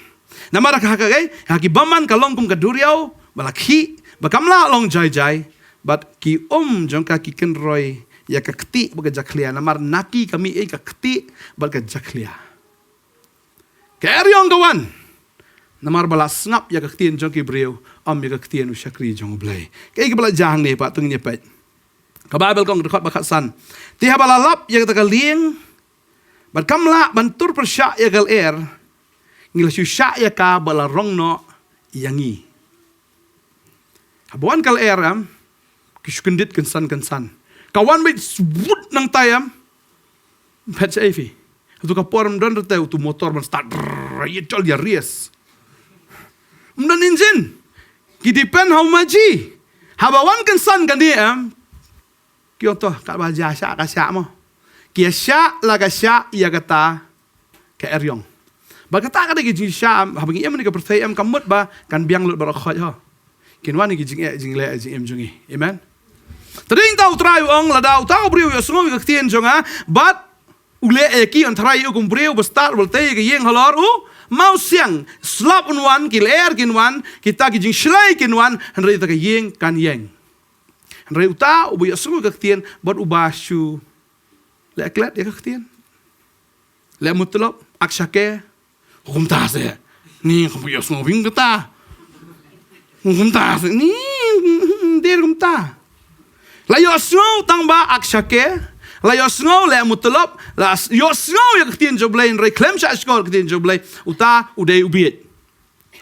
Namar ka ha ka, kaei, ha ki bymman ka long kum ka duriaw ba la khih, ba kam lah long jai jai, bad ki um jong ka ki kynroi ïa ka ktieh bad ka jakhlia, namar na ki ka mih ei ka ktieh bad ka jakhlia. Ka eriong ka wan. Namar ba la sngap ïa ka ktien jong ki briew, ym ïa ka ktien u shakri jong U Blei. Kaei kaba la jia hangne pat, to ngin ïa peit. Ka Baibl ka ong, dkhot ba khatsan. Te haba la lap ïa kata ka lieng, bad kam lah ban tur pyrshah ïa ka lyer, ngi la shu shah ïa ka bad la rong noh ïa ngi. Haba wan ka lyer em, ki shu kyndit kynsan kynsan. Ka wan beit swut nangta em. Peit shaei phi. Utu ka por ym don rta utu motor ban start, drrrr, ïa jol ïa race. Ym don engine. Ki depend ha u maji. Haba wan kynsan kane em. Ki ong to, katba jia shah ka shah mo. Ki ïa shah la ka shah ïa kata ka eriong. Bad kata ka dei ka jingshah, haba ngi im ha kane ka pyrthei em, kam mut ba kan biang lut baroh khoit ho. Kin wan ki jingeh, jingleh, jingim jong ngi. Amen. Te dei nangta U Trai u ong, lada uta u briew u ïohsngew ïa ka ktien jong nga, bad u leh ïa ki, yn tharai ïa u kum u briew bastad uba la tei ïa ka ïing halor u mawsiang. Slap un wan, ki lyer kin wan, kita ki jingshlei kin wan, hynrei ïa ka ïing kan ïeng. Hynrei uta uba ïohsngew ïa ka ktien, bad uba shu leh klet ïa ka ktien, leh mutlop, ak shake. Kumta se. Ni, kam ïohsngew bha kata. Kumta se. Ni, dei kumta. La ïohsngew tang ba ak shake, la ïohsngew leh mutlop, la s-, ïohsngew ïa ka ktien jong U Blei, hynrei khlem shahshkor ka ktien jong U Blei, uta u dei u bieit.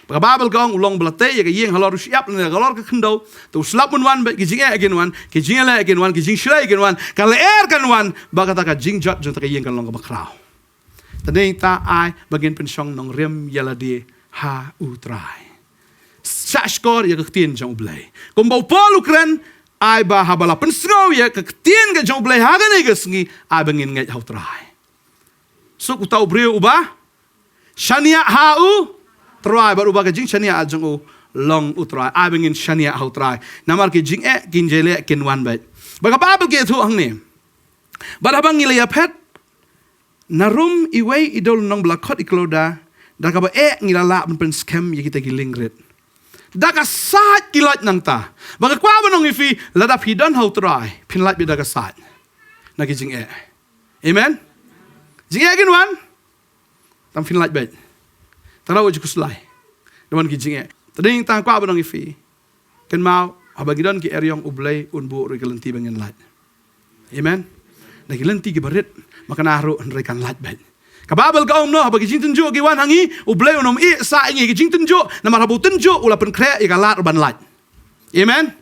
Ba ka Baibl ka ong, u long ba la tei ïa ka ïing halor u shyiap ne halor ka khyndew. Te u slap un wan bad ki jingeh kin wan, ki jingleh kin wan, ki jingshlei kin wan, ka lyer kan wan, bad kata ka jingjot jong kata ka ïing kan long kaba khraw. Te nangta ai ba ngin pynshong nongrim ïa lade ha U Trai. Shahshkor ïa ka ktien jong U Blei. Kumba u Paul u kren, ai ba haba la pynsngew ïa ka ktien ka jong U Blei ha kane ka sngi, ai ba ngin ngeit ha U Trai. Suk uta u briew uba shaniah ha U Trai, bad uba ka jingshaniah jong u long U Trai. Ai ba ngin shaniah ha U Trai. Namar ki jingeh kin jai leh kin wan bad. Ba ka Baibl ka ïathuh hangne. Bad haba ngi la ïaphet na rum iwei i dewlynnong ba la khot i Klauda, da kaba eh ngi la lah ban pynskhem ïa kita ki liengrit. Da ka sait ki lait nangta. Ba nga kwah ban ong ïa phi, lada phi don ha U Trai, phin lait beit da ka sait na ki jingeh. Amen. Jingeh kin wan, tang phin lait beit. Tang raw ju khuslai. Da wan ki jingeh. Te dei tang kwah ban ong ïa phi. Kynmaw, haba ngi don ki eriong, U Blei un buh ruh ïa ki lynti ba ngin lait. Amen. Na ki lynti kiba rit, ma kane ruh hynrei kan lait beit. Ka Baibl ka ong noh, haba ki jingtynjuh ki wan ha ngi, U Blei un ym ïeh sah ïa ngi ki jingtynjuh, namar haba u tynjuh u la pynkhreh ïa ka lad ruh ban lait. Amen.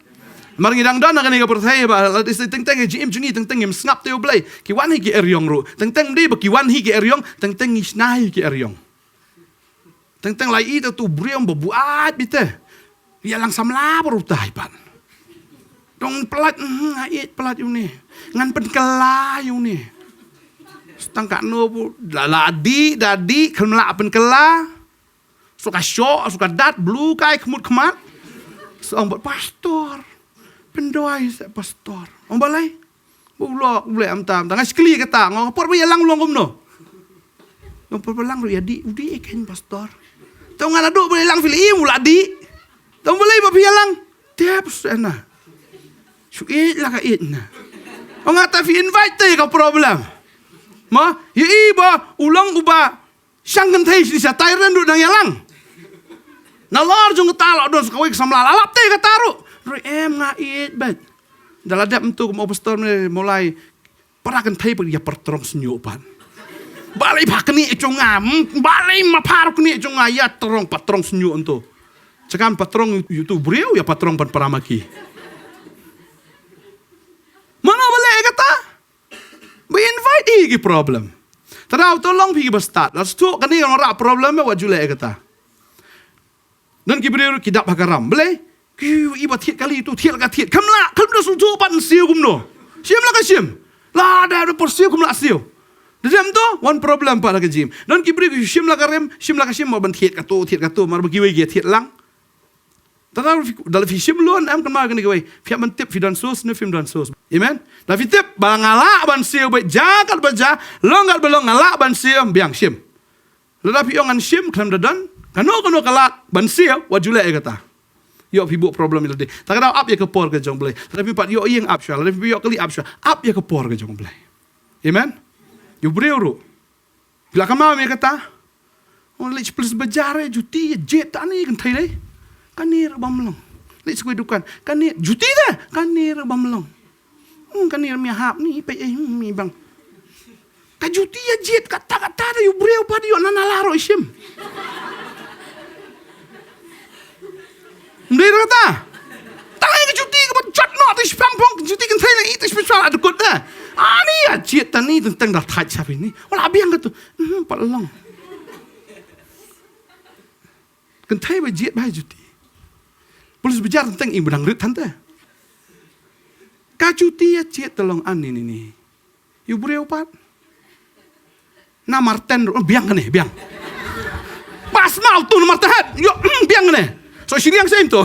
Namar ngi dang don ha kane ka pyrthei ba la dei teng teng ki jingim jong ngi teng teng ngim sngap te U Blei. Ki wan hi ki eriong ruh. Teng teng dei ba ki wan hi ki eriong, teng teng ngi shna hi ki eriong. Teng teng la ïohi te utu u briew ba buaid beit te. Ïalang samla baroh utai pat. Dang pynlait, mhm, nga ïeit pynlait ïa une. Ngan pynkylla ïa une. Tang katno ba la, la dih, da dih, khlem lah pynkylla. Suka shoh, suka dat, blue kai khmut khmat. Sa ong bad pastor. Pynduwai sa pastor. Ong balei? Ba u lok, U Blei, am tam. Tang nga shi kylli kata, nga ong por ba ïalang u long kumno. Nga ong por ba lang ruh ïa dih, u dih ïa kein pastor. Tang nga naduh ba ïalang phi la ïohi u la dih. Tang balei ba phi ïalang. Tep sena. Shu ïeit la ka ïeit na. Ong nga ta phi invite te ka problem. Ma, ïohi ba u long uba shang kynthei shi sa tai ren ruh dang ïalang. Nalor jong kata la don sa kawei ka samla la lap te kata ruh. Ruh em nga ïeit bad. Da la dep mynta kum u pastor me Mawlai. Para kynthei pat ïa pyrtrong sniuh pat. Balei pha knieh jong nga, hmm? Balei ma pha ruh knieh jong nga ïa pyrtrong, pyrtrong sniuh nto. Chakan pyrtrong ïa utu u briew ïa pyrtrong pan para ma ki. Mano balei kata? Ba invite ïa ki problem. Te da uto long phi ki bastad. Lada shu kane ka nongrah problem, wat ju leh kata. Don ki briew ki dap ha ka ram. Balei? Ki ïohi ba thied kali tu, thied la ka thied. Kam lah, kam da shu tu ban siew kumno. Shim la ka shim. Lada da por siew kam lah siew. Da dei mynta, wan problem pat ha ka jingim. Don ki briew ki shim la ka rim, shim la ka shim, ban thied katu, thied katu, mar ba kiwei ki thied lang. Te da phi, da phi shim lun, em kynmaw kane kawei. Phi hap ban tip phi don sos ne phim don sos. Amen. Da phi tip ba nga lah ban siew beit, ja kat ba ja, long kat ba long, nga lah ban siew, biang shim. Lada phi ong ngan shim khlem da don kano kano ka lad ban siew, wat ju leh ïa kata. Ïoh phi buh problem ïa lade. Te ka daw ap ïa ka por ka jong U Blei. Lada phi pat ïoh ïing, ap shuwa. Lada phi ïoh kali, ap shuwa. Ap ïa ka por ka jong U Blei. Amen. Ïa u briew ruh. Phi la kynmaw ïa kata. Ong leit sha ples bajar, eh, juti ïa jied ta ne kynthei dei. Kane ruh bym long. Leit sha kawei dukan. Kane juti de. Kane ruh bym long. Hmm, kane ruh mi hap ni peit, eh, hmm, mi bang. Ka juti ïa jied kata kata da ïa u briew pat ïoh na nala ruh i shim. Ym dei ruh kata. Tang ïa ka juti kaba jot noh te shipang phong, ka juti kynthei na i te shipang la dkut de. Ani Jied tani teng teng da thait sha phi ni. Wat la biang katu. Hmm, pat long. Kynthei ba jied ba juti. Pulit bajar teng ing ba dang rit than te. Ka juti ïa jied te long ani ni ni. Ïa u briew pat. Namar ten ruh, oh, biang kane, biang. Bas mau tu namar ten. Ïoh, hmm, biang kane. So shiliang same tu.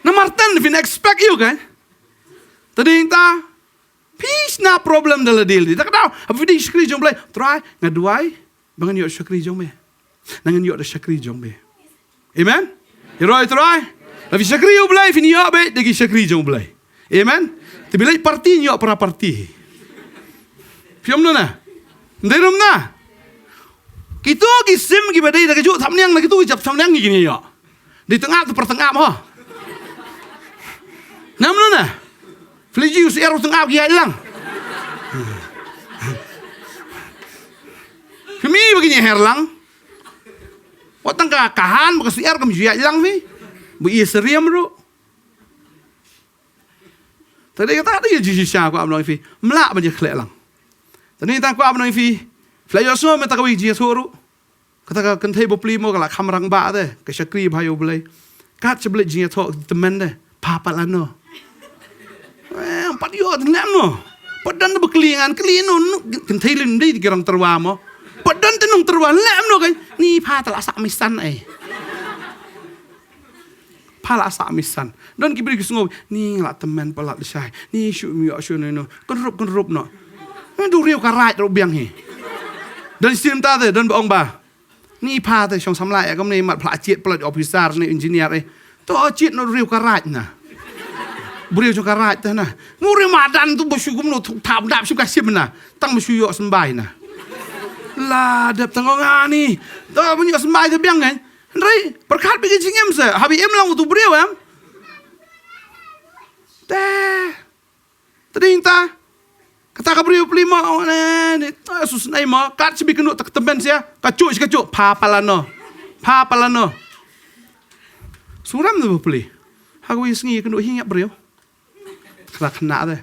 Namar ten phin expect ïa u kan. Te dei ta. Phi shna problem da la deal di. Ta ka dei, haba phi dei shakri jong Blei. Trai, nga duwai ba ngan ïoh shakri jong me. Ngan ïoh da shakri jong me. Amen. Ïaroh ïa u Trai. Lada phi shakri ïa u Blei, phin ïoh beit da ki shakri jong u Blei. Amen. Te phi leit party, ïoh para party. Phi ong no na. Ndei rum na. Kito ki sim kiba dei da ka juh thapniang na kito ki jap thapniang ki kine ïoh. Dei tengap tu per tengap ho. Ngam no na. Phi la ju syiar u tengap ki ïaid lang. Kmie ba ki ngi her lang. Wat tang ka kahan ba ka syiar kam ju ïaid lang phi. Ba i seriam ruh. Te dei kata dei ju shisha kwah ban ong ïa phi. Mlah ban ïa khleh lang. Te dei tang kwah ban ong ïa phi. Phi la ïohsngew mynta kawei ka jingïathuh ruh. Kata ka kynthei bapli mo ka la kham rangbah te, ka shakri bha ïa u Blei. Kat sha Blei jingïathoh tymmen te, pha pat lano. Eh, pat ïoh te lem no. Pat don te ba kli ngan kli no, no, kynthei lynti te ki rong tyrwa mo. Pat don te nong tyrwa lem no kan, ni pha te la sak misan eh. Pha la sak misan. Don ki briew ki sngew, ni la tymmen palat lashai. Ni shu mi ïoh shu no no. Kynrup kynrup no. Ni du riew ka raid ruh biang hi. Don sim ta te, don ba ong ba. Ni pha te shong samla ïa kam ni mat phla chiet palat officer ni engineer eh. To chiet no riew ka raid na. Briew jong ka raid te na. Mu riew madan tu ba shu kum no thap dap shu ka sim na. Tang ba shu ïoh symbai na. La dep tang nga ni. To ba ïoh symbai te biang kan. Hynrei, pyrkhat bad ka jingim se, haba im lang utu u briew em. Te. Te dei ta. Kata ka briew pli mo, ne, ne, ta sus nei mo, kat sibi kynduh tak tymmen sia, ka chuh, ka chuh, pha pat lano. Pha pat lano. Suram tu pli. Ha kawei sngi kynduh hi ngiap briew. Khlak khynnah te.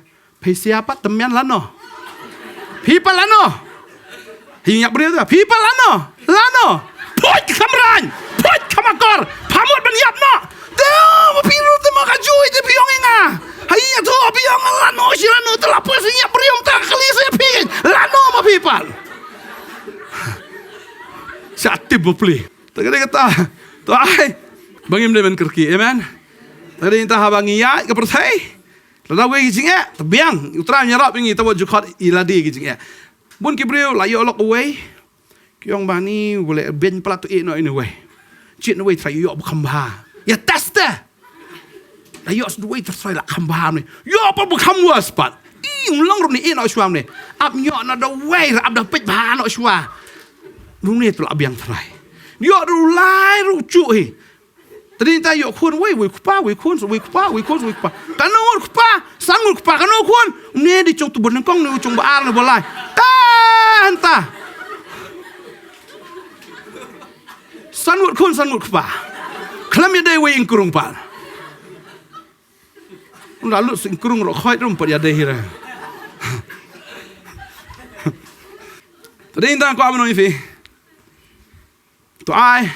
Phi sia pat tymmen lano. Phi pat lano. Hi ngiap briew te. Phi pat lano. Lano. Phuit kham rang. Phuit kham akor. Pha mut ban ïap noh. Te ma phi ruh te ma ka jui te phi ong ïa nga. Ha ïa to phi ong lano shi lano te la poi shi ngiap briew te kali shi phi. Lano ma phi pat. Sha tip bapli. Te ka dei kata. To ai. Ba ngim dei ban kyrkieh. Amen. Te ka dei ta haba ngi ïaid ka pyrthei. Lada wei ki jingeh, te biang, u Trai un ïarap ïa ngi, te wat ju khot ïa lade ki jingeh. Bun ki briew la ïoh lok uwei. Ki ong ba ni, u leh beiñ palat to ïeh noh ïa uwei. Jied uwei Trai ïoh ba kham bha. Ïa test te. La ïoh sa uwei Trai la kham bha ne. Ïoh pat ba kham worse pat. Ï, um long ruh ne ïeh noh shuwa ne. Ap ïoh noh da uwei, ap da peit bha noh shuwa. Ruh ne to la biang Trai. Ïoh ruh lai ruh chuh hi. Te dei ta ïoh khun wei, wei kpa, wei khun, wei kpa, wei khun, wei kpa. Kano ngut kpa, san ngut kpa, kano khun. Ne dei jong tu ba nyngkong, ne jong ba ar, ne ba lai. Ta, hanta. San ngut khun, san ngut kpa. Khlem ïa dei wei ïing krung pat. Unda lut sing krung ro khoi rum pat ïa dei hira. Te dei ta ko amno ifi. To ai.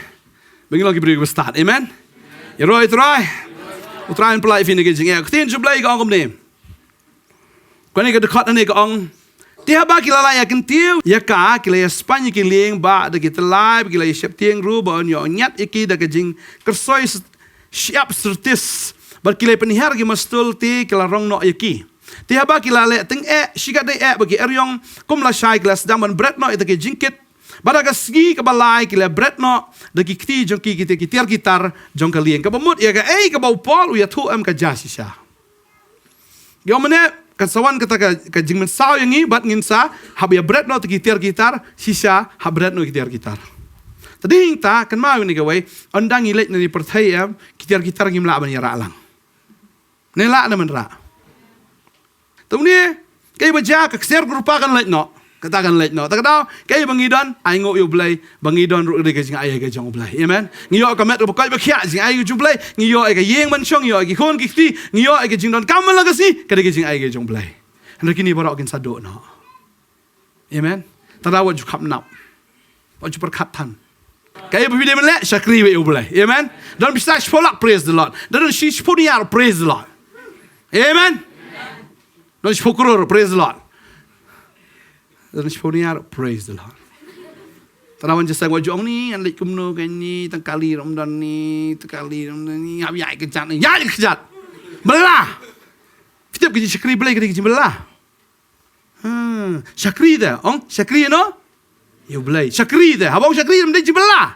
Ba ngi long ki briew ba stad. Amen. Ïaroh ïa u Trai. U Trai un pynlait ïa phi na ka jingeh. Ka ktien jong u Blei ka ong kumne. Kane ka dkhot ne ka ong. Te haba ki la la ïa kyntiew ïa ka, ki la ïa spaiñ ïa ki lieng ba da ki tyllai, ba ki la ïa sheptieng ruh ba un ïoh ñiat ïa ki da ka jingkyrsoi s-, shyiap syrtis. Bad ki la ïa pynhiar ki mastul te ki la rong noh ïa ki. Te haba ki la leh tyngeh, shikatdei eh ba ki eriong, kum lashai ki la sdang ban bret noh ïa ta ki jingkit. Bad ha ka sngi kaba lai ki la bret noh da ki kti jong ki kita ki tiar ki tar jong ka lieng. Kaba mut ïa kaei kaba u Paul u ïathuh em ka jia shisha. Ïa mane kan sa wan kata ka, ka jingmynsaw ïa ngi bad ngin sa hap ïa bret noh ta ki tiar ki tar shisha, hap bret noh ki tiar ki tar. Te dei ta kynmaw ïa kane kawei, ynda ngi leit na ki pyrthei em, ki tiar ki tar ngim lah ban ïa rah lang. Ne lah ne men rah. Te une, kaei ba jia ka ksiar kyrpad kan leit noh. Kata kan leit noh. Kata ka daw, kaei ba ngi don, ai nguh ïa U Blei, ba ngi don ruh ka dei ka jingai ka jong U Blei. Amen. Ngi ïoh ka met kaba koit ba khiah, jingai ka jong U Blei, ngi ïoh ïa ka ïing manshong, ngi ïoh ïa ki khun ki kti, ngi ïoh ïa ka jingdonkam man la ka sngi, ka dei ka jingai ka jong U Blei. Hynrei kine baroh kin sa duh noh. Amen. Te da wat ju kham nap. Wat ju pyrkhat than. Kaei ba phi dei ban leh, shakri beit ïa U Blei. Amen. Don pisa shiphew lak, praise the Lord. Don shi shiphew niar, praise the Lord. Amen. Don shiphew klur, praise the Lord. Don shiphew niar, praise the Lord. Te da wan jingïaseng, wat ju ong ni, ngan leit kumno kane, tang kali ruh ym don ni, tang kali ruh ym don ni, hap ïaid kjat ni, ïaid kjat. Bylla. Phi tip ka jingshakri Blei ka dei ka jingbylla. Hmm, shakri te, ong, shakri no? Ïa U Blei. Shakri te, haba ong shakri, ym dei jingbylla.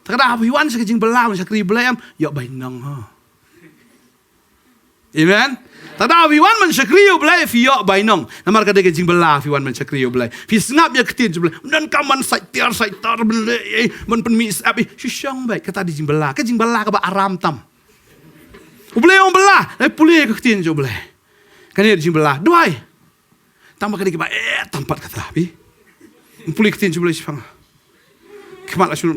Te ka daw haba phi wan sha ka jingbylla, ban shakri Blei em, ïoh bainong ho. Amen. Te ka daw haba phi wan ban shakri U Blei, phi ïoh bainong. Namar ka dei ka jingbylla, phi wan ban shakri U Blei. Phi sngap ïa ka ktien jong U Blei. Ym donkam ban sait tiar, sait tar, ban leh, eh, ban pynmih sap, eh, shu shong beit, kata dei jingbylla. Ka jingbylla kaba aram tam. U Blei ong bylla, eh, pule ïa ka ktien jong U Blei. Kane ka dei jingbylla. Duwai. Tang ba ka dei kaba eh tam pat kata, phi. Pule ka ktien jong U Blei shaphang. Khmat la shu.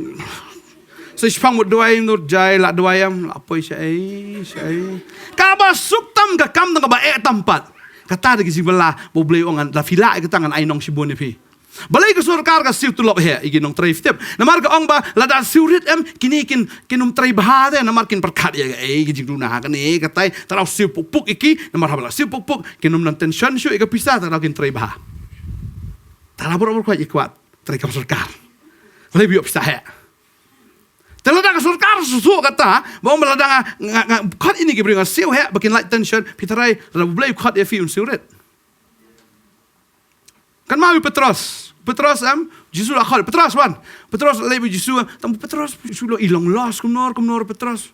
Sa shaphang mut duwai, ym don jai, la duwai em, la poi shaei, shaei. Kaba suk tam ka kam tang kaba eh tam pat. Kata dei ka jingbylla, ba U Blei u ong ngan, lada phi lah ïa kata ngan ai nong shibun ïa phi. Balei ka sorkar ka siew tulop heh ïa ki nongtrei, phi tip? Namar ka ong ba lada siew rit em, kine kin, kin ym trei bha te, namar kin pyrkhat ïa kaei, ka jingduna kane katai, te daw siew puk puk ïa ki, namar haba la siew puk puk, kin ym nang tension shuh ïa ka pisa, te daw kin trei bha. Te la bor bor kwah ïa kwah trei kam sorkar. Balei ba ïoh pisa heh? Te lada ka sorkar shu shu kata, ba ong ba lada nga, nga, nga khot ïa kine ki briew nga siew heh, ba kin lait tension, phi tharai lada U Blei u khot ïa phi un siew rit? Kynmaw ïa u Petros. Petros em, Jisu la khot, Petros wan. Petros la leit bad u Jisu, tang u Petros shu long i long lost, kumno, kumno Petros.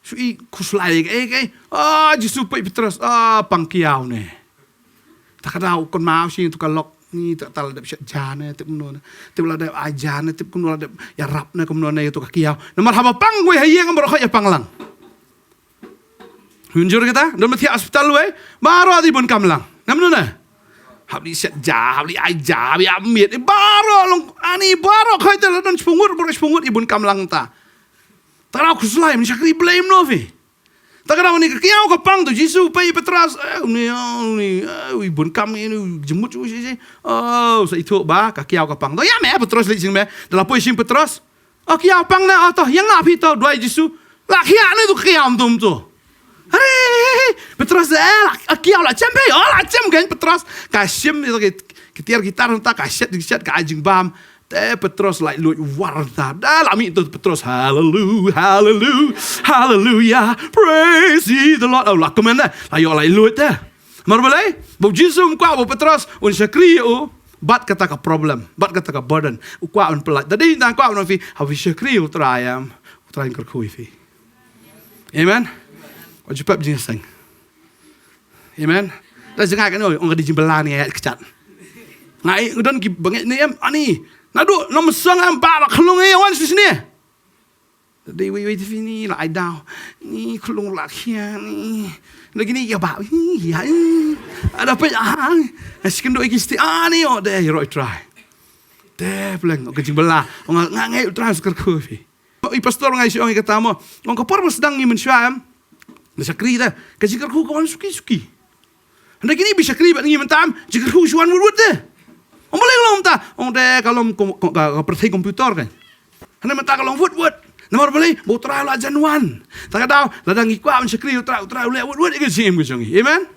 Shu i khuslai, eh, eh. Ah, Jisu peit Petros, ah, pang kiaw ne. Te ka daw kynmaw shi tu ka lok ni, te la dep shet ja ne, te kumno ne. Te la dep ai ja ne, te kumno la dep ïarap ne, kumno ne, ïa tu ka kiaw. Namar haba pang kawei ha ïing, baroh khoit ïa pang lang. Mynjur kita, don ba thiah hospital wei, baroh dei bun kam lang. Ngam nuna. Hap dei shet ja, hap dei ai ja, hap dei ïa miet, eh, baroh long, ani baroh khoit te la don shiphew ngut, baroh shiphew ngut, i bun kam lang ta. Te ka daw khuslai, mynshwa kri blame no phi. Te ka daw ni ka kiaw ka pang tu, Jisu peit Petros, eh, uni, uni, eh, i bun kam ni, uni, jemut, uni, uni, oh, sa ithuh ba, ka kiaw ka pang. To ïa me, Petros leit sing me, da la poi sing Petros. Oh, kiaw pang na, oh, to, ïa nga phi to, duwai Jisu. La kiaw ni tu kiaw tum tu. Hei, Petros, eh, la, oh, kiaw la chem phi, oh, la chem kan Petros. Ka shim ni to ki, ki tiar ki tar ta, ka shet, ki shet, ka ai jingbam. Te Petros la luid war ta. Da la mih tu Petros, hallelujah, hallelujah, hallelujah. Praise ye the Lord. Oh, la kmen da. La ïoh la luid te. Namar balei? Ba u Jisu um kwah ba u Petros un shakri ïa u bad kata ka problem, bad kata ka burden. U kwah un pynlait. Da dei tang kwah un phi, haba phi shakri ïa u Trai em, u Trai un kyrkhu ïa phi. Amen. Wat ju pep jingïaseng. Amen. Da jngai kane, ong ka dei jingbylla ne, ïa kjat. Ngai, don ki bangeit ne em, ani. Naduh, nam song em, ba, ba khlung ïa wan shisne. Dei wei wei te phi ni la ai daw. Ni khlung la khia ni. Lagi ni ïa ba. Ïa. Ada pe ah. Skin do iki sti ani o de roi trai. Te pleng ka jingbylla. Nga ngai trai skar khu phi. I pastor ngai shi ong kata mo. Ong ka por ba sdang ngi mynshwa em. Na shakri da. Ka jingkyrkhu ka wan suki suki. Hynda kine ba shakri bad ngi mynta em, jingkyrkhu shu wan wut wut te. Ong balei long mynta, ong te ka long kom-, kom-, ka, ka pyrthei komputer kan. Hynda mynta ka long wut wut. Namar balei, ba u Trai u la jan wan. Te ka daw, lada ngi kwah ban shakri u Trai, u Trai u leh wut wut ïa ka jingim ka jong ngi. Amen.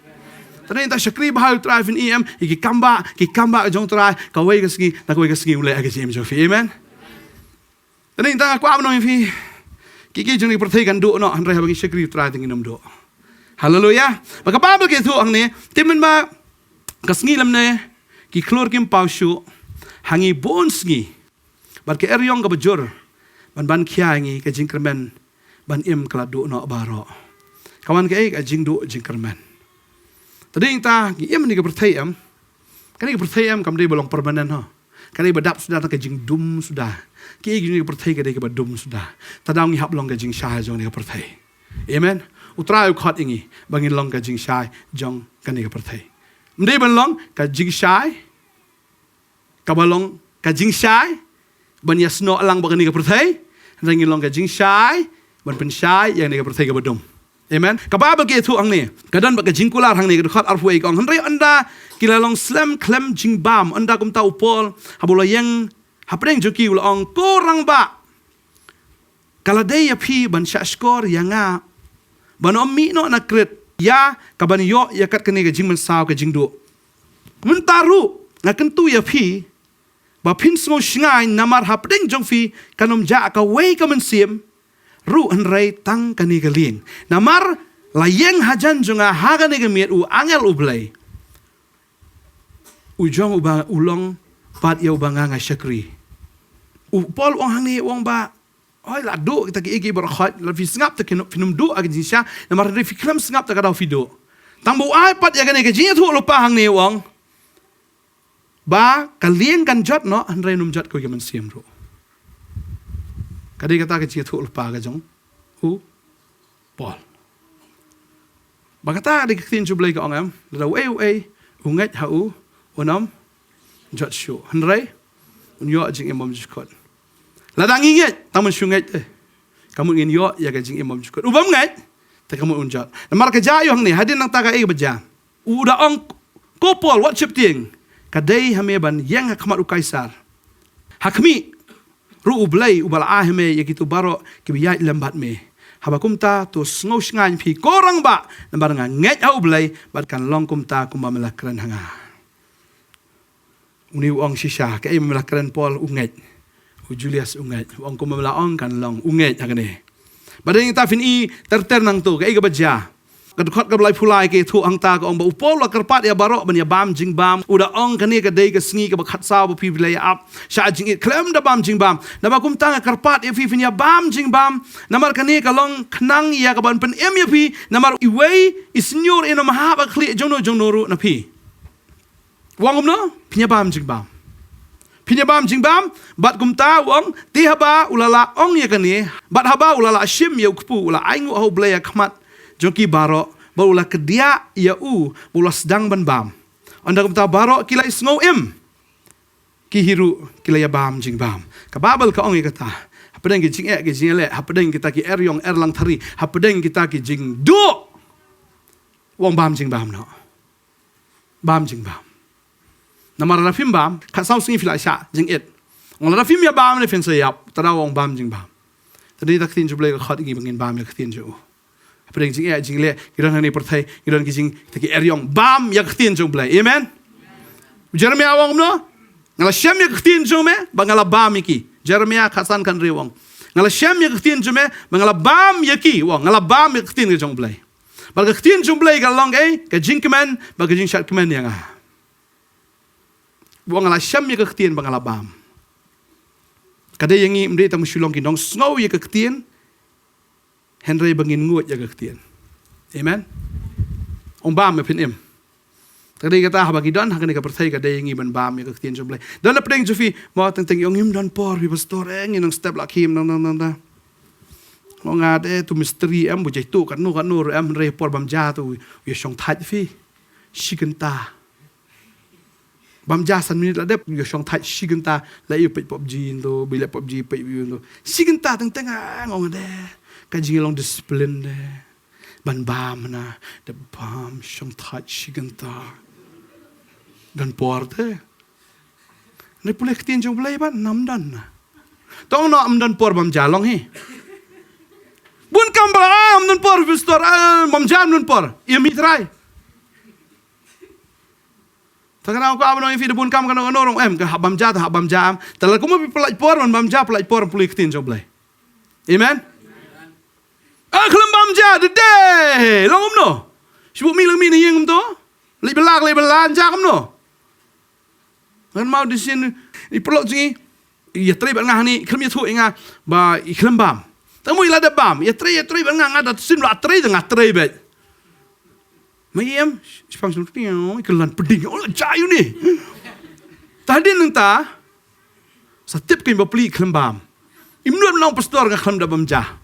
Te ngi ta shakri bha u Trai phin i em, ïa ki kam ba, ki kam ba ka jong u Trai, kawei ka sngi, na kawei ka sngi u leh ïa ka jingim jong phi. Amen. Te ngi ta kwah ban ong ïa phi. Ki ki jong ngi pyrthei kan duh noh, hynrei haba ngi shakri u Trai te ngin ym duh. Haleluya. Ba ka Baibl ka ïathuh hangne, te mynba ka sngi lymne, ki khlur kim paw shuh, ha ngi bun sngi. Bad ka eriong kaba jur, ban ban khia ïa ngi ka jingkyrmen, ban im ka la duh noh baroh. Ka wan kaei, ka jingduh jingkyrmen. Te dei ta, ngi im ha kane ka pyrthei em. Kane ka pyrthei em, kam dei ba long permanent ho. Ka dei ba dap suda, ka jingdum suda. Ki ei ki jong ka pyrthei ka dei kaba dum suda. Te daw ngi hap long ka jingshai jong kane ka pyrthei. Amen. U Trai u khot ïa ngi ba ngin long ka jingshai jong kane ka pyrthei. Ym dei ban long ka jingshai kaba long ka jingshai ban ïasnoh lang bad kane ka pyrthei, hynrei ngin long ka jingshai ban pynshai ïa kane ka pyrthei kaba dum. Amen. Ka Baibl ka ïathuh hangne, ka don bad ka jingkular hangne, ka dkhot arphew wei ka ong, hynrei ynda ki la long slem khlem jingbam, ynda kumta u Paul haba u la ïeng hapdeng jong ki u la ong, ko rangbah, ka la dei ïa phi ban shahshkor ïa nga ban ym mih noh na Krit ïa kaban ïoh ïa kat kane ka jingmynsaw ka jingduh. Mynta ruh nga kyntu ïa phi ba phin sngew shngaiñ, namar hapdeng jong phi kan ym jah kawei ka mynsiem ruh hynrei tang kane ka lieng. Namar la ïeng hajan jong nga ha kane ka miet u angel U Blei, u jong uba u long pat ïa uba nga nga shakri. U Paul u ong hangne, u ong ba, oi, la duh kita kiei kiei baroh khoit, la phi sngap te phin ym duh ha ka jingshisha, namar hynrei phi khlem sngap te ka daw phi duh. Tang ba u ai pat ïa kane ka jingïathuhlypa hangne, u ong ba ka lieng kan jot noh hynrei ym jot kawei ka mynsiem ruh. Ka dei kata ka jingïathuhlypa ka jong u Paul. Ba kata ka dei ka ktien jong U Blei ka ong, em, lada uei uei u ngeit ha u, un ym jot shuh, hynrei un ïoh jingim bymjukut. Lada ngi ngeit, tang ban shu ngeit te, ka mut ngin ïoh ïa ka jingim bymjukut. U bym ngeit te ka mut un jot. Namar ka jia ïa u hangne, hadien nangta kaei kaba jia? U da ong, ko Paul, wat sheptieng, ka dei ha me ban ïeng ha khmat u Kaisar. Ha khmih ruh U Blei uba la ai ha me ïa kito baroh kiba ïaid lem bad me. Haba kumta to sngew shngaiñ phi ko rangbah, namar nga ngeit ha U Blei bad kan long kumta kumba me la kren ha nga. Une u ong shisha, kaei ba me la kren Paul, u ngeit. U Julius u ngeit. U ong kumba me la ong kan long, u ngeit ha kane. Bad hadien kata phin i ter ter nangto, kaei kaba jia? Ka dkhot kaba laiphew lai ka ïathuh hangta, ka ong ba u Paul u la kyrpad ïa baroh ban ïa bam jingbam. U da ong kane ka dei ka sngi kaba khatsaw ba phi la ïa ap shah jingit khlem da bam jingbam. Naba kumta nga kyrpad ïa phi phin ïa bam jingbam. Namar kane ka long khnang ïa kaban pynim ïa phi. Namar iwei i snier in ym hap ha ka khlieh jongno jongno ruh na phi. U ong kumno? Phin ïa bam jingbam. Phin ïa bam jingbam, bad kumta u ong, te haba u la lah ong ïa kane, bad haba u la lah shim ïa u kpu, u la ainguh ha U Blei ha khmat jong ki baroh, bad u la kdiah ïa u, bad u la sdang ban bam. Ynda kumta baroh ki la ïasngew im, ki hi ruh ki la ïa bam jingbam. Ka Baibl ka ong ïa kata, hapdeng ki jingeh ki jingeh, hapdeng kita ki eriong erlang thari, hapdeng kita ki jingduh, u ong bam jingbam noh. Bam jingbam. Namar lada phim bam, khatsaw sngi phi la shah jingit. Ong lada phim ïa bam ne phin sa ïap, te da u ong bam jingbam. Te dei ta ka ktien jong U Blei ka khot ïa ngi ba ngin bam ïa ka ktien jong u. Hapdeng jingeh jingeh, ngi don ha kane ka pyrthei, ngi don ki jing, te ki eriong, bam ïa ka ktien jong U Blei. Amen. U Jeremiah u ong kumno? Nga la shem ïa ka ktien jong me, ba nga la bam ïa ki. Jeremiah khatsan khathynriew u ong, nga la shem ïa ka ktien jong me, ba nga la bam ïa ki, u ong, nga la bam ïa ka ktien jong U Blei. Bad ka ktien jong U Blei ka long kaei? Ka jingkmen bad ka jingshad kmen ïa nga. Ba nga la shem ïa ka ktien ba nga la bam. Ka dei ïa ngi ym dei tang ban shu long ki nongsngew ïa ka ktien, hynrei ba ngin nguid ïa ka ktien. Amen. Ong bam me phin im. Te ka dei kata haba ngi don ha kane ka pyrthei ka dei ïa ngi ban bam ïa ka ktien jong U Blei. Don hapdeng jong phi, mo, teng teng ong ngim don por, phi pastor, eh, ngi nang step la khim nang nang nang nang. Mo, nga de tu mistri em, bu jai tu katno katno ruh em, hynrei por bam ja tu u ïa shong thait phi. Shi kynta. Bam ja san minit la dep, u ïa shong thait shi kynta, la ïa peit PUBG nto, bi leh PUBG peit ïa nto. Shi kynta teng teng ah, ong de. Ka jingïalong discipline de. Ban bam na, da bam shong thait shi kynta. Don por te. Ne pule ktien jong U Blei ban nam don na. Tong no am don por bam ja long hi. Bun kam ba, ah, am don por pastor, ah, bam ja am don por. Ïa mi trai. Ta ka nau ka ba nong ïa phi da bun kam ka nong ka nong em ka hap bam ja ta hap bam ja am. Ta la kumba phi pyllait por ban bam ja pyllait por pule ktien jong U Blei. Amen. Ah, khlem bam ja de de. Long kumno? Shu mi lang mi na ïing kumto. Leit bela leit bela ja kumno? Ngan mau di sin i pyrlok jong ngi. Ïa trei bad nga hani khlem ïathuh ïa nga ba i khlem bam. Tang mo i la da bam. Ïa trei ïa trei bad nga nga da sin la trei da nga trei bad. Ma ïem, shipang shipang, i klan peding, oh, la ja ïa une. Ta hadien nangta, sa tip kein ba pli khlem bam. Im nud nong pastor nga khlem da bam ja.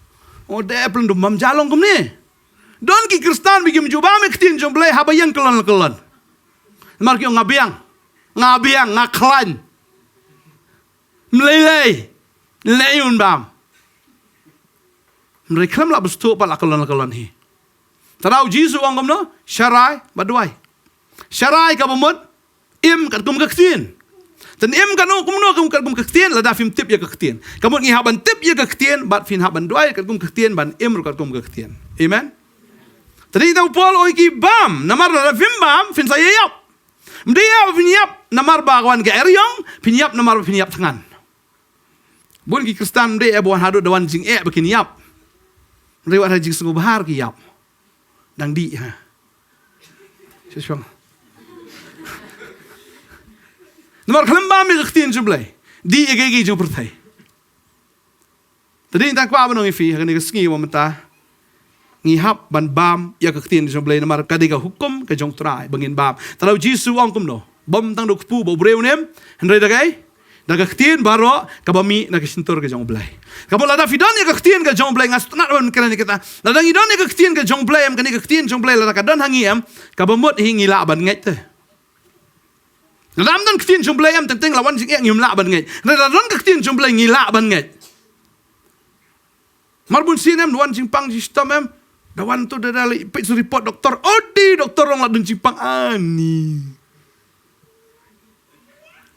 Oh, de plen dum bam ja long kumne. Don ki Khristan ba kim ju bam ïa ka ktien jong U Blei haba ïeng kyllon kyllon. Namar ki ong nga biang, nga biang, nga khlaiñ. Mlei lei. Lei un bam. Mrei khlem lah ba sdang pat la ka lon la ka lon hi. Te da u Jisu u ong kumno, sharai bad duwai. Sharai kaba mut, im katkum ka ktien. Te im katno kumno kum katkum ka ktien, lada phim tip ïa ka ktien. Ka mut ngi hap ban tip ïa ka ktien, bad phin hap ban duwai katkum ka ktien, ban im ruh katkum ka ktien. Amen. Te dei tang u Paul u ong ïa ki bam, namar lada phim bam, phin sa ïap. Ym dei ïa phin ïap namar ba ka wan ka eriong, phin ïap namar ba phin ïap thngan. Bun ki Khristan ym dei ïa ba wan haduh da wan jingeh ba kin ïap. Ym dei wat ha jingsngewbha ki ïap. Dang dih ha. Shu shong. Namar khlem bam ïa ka ktien jong U Blei, dih ïa ka ïa ka jong pyrthei. Te dei tang kwah ban ong ïa phi ha kane ka sngi ba mynta, ngi hap ban bam ïa ka ktien jong U Blei namar ka dei ka hukum ka jong U Trai ba ngin bam. Te da u Jisu u ong kumno, bym tang da u kpu bad u briew ne em, hynrei da kaei, da ka ktien baroh kaba mih na ka shyntur ka jong U Blei. Ka mut lada phi don ïa ka ktien ka jong U Blei, nga sngewtynnat ban kren ïa kata. Lada ngi don ïa ka ktien ka jong U Blei em, kane ka ktien jong U Blei lada ka don ha ngi em, kaba mut hi ngi lah ban ngeit te. Lada ym don ktien jong U Blei em, teng teng la wan jingeh ngim lah ban ngeit. Lada don ka ktien jong U Blei ngi lah ban ngeit. Mar bun sien em, wan jingpang jingshitom em. Da wan tu da da leit peit sha report doktor. Odi doktor ong la don jingpang, ani.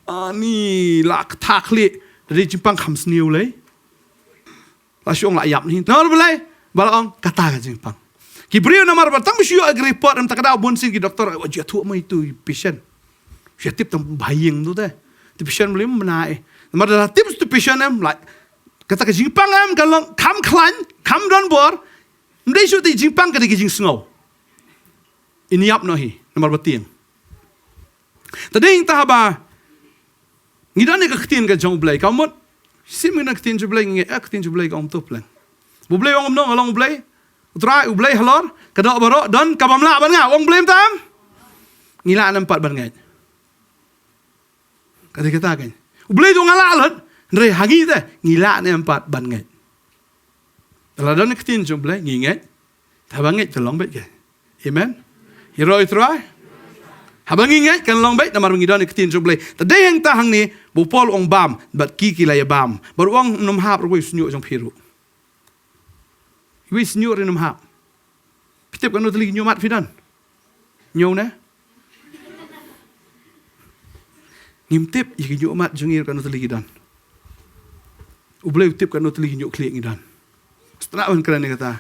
Ani la kthak leh. Da dei jingpang kham sniew lei. La shu ong la ïap ne hi. Namar balei? Ba la ong kata ka jingpang. Ki briew namar ba tang ba shu ïoh ka report em, ta ka daw bun sien ki doktor, "Ai, wat ju ïathuh mo ïa utu i patient. Shu ïatip tang ba ha ïing tu te. Utu patient balei mo mena eh." Namar da la tip utu patient em, la, kata ka jingpang em ka long kham khlaiñ, kham don bor. Ym dei shuh te jingpang, ka dei ka jingsngew. In ïap noh hi namar ba tieng. Te dei tang haba ngi don ïa ka ktien ka jong U Blei, ka mut, shisien ngi don ktien jong U Blei, ngi ïa ktien jong U Blei ka ong to pleng. U Blei u ong kumno, nga long U Blei, U Trai, U Blei halor ka doh baroh, don kaba ym lah ban ngah, u ong U Blei mynta em, ngi lah ne em pat ban ngeit. Ka dei kata kein. U Blei u ong nga lah lut, hynrei ha ngi te ngi lah ne em pat ban ngeit. Te la don ktien jong U Blei ngi ngeit. Te haba ngeit te long beit kein. Amen. Ïaroh ïa U Trai. Haba ngi ngeit kan long beit namar ngi don ktien jong U Blei. Te dei hangta hangne ba u Paul u ong bam bad ki ki la ïa bam. Bad u ong ym hap ruh ïa u shñiuh jong phi ruh. Ïa u shñiuh ruh ym hap. Phi tip katno tylli ki ñiuhmat phi don? Ñiew ne? Ngim tip ïa ki ñiuhmat jong ngi katno tylli ki don. U Blei u tip katno tylli ki ñiuhkhlieh ngi don. Sngewtynnat ban kren ïa kata.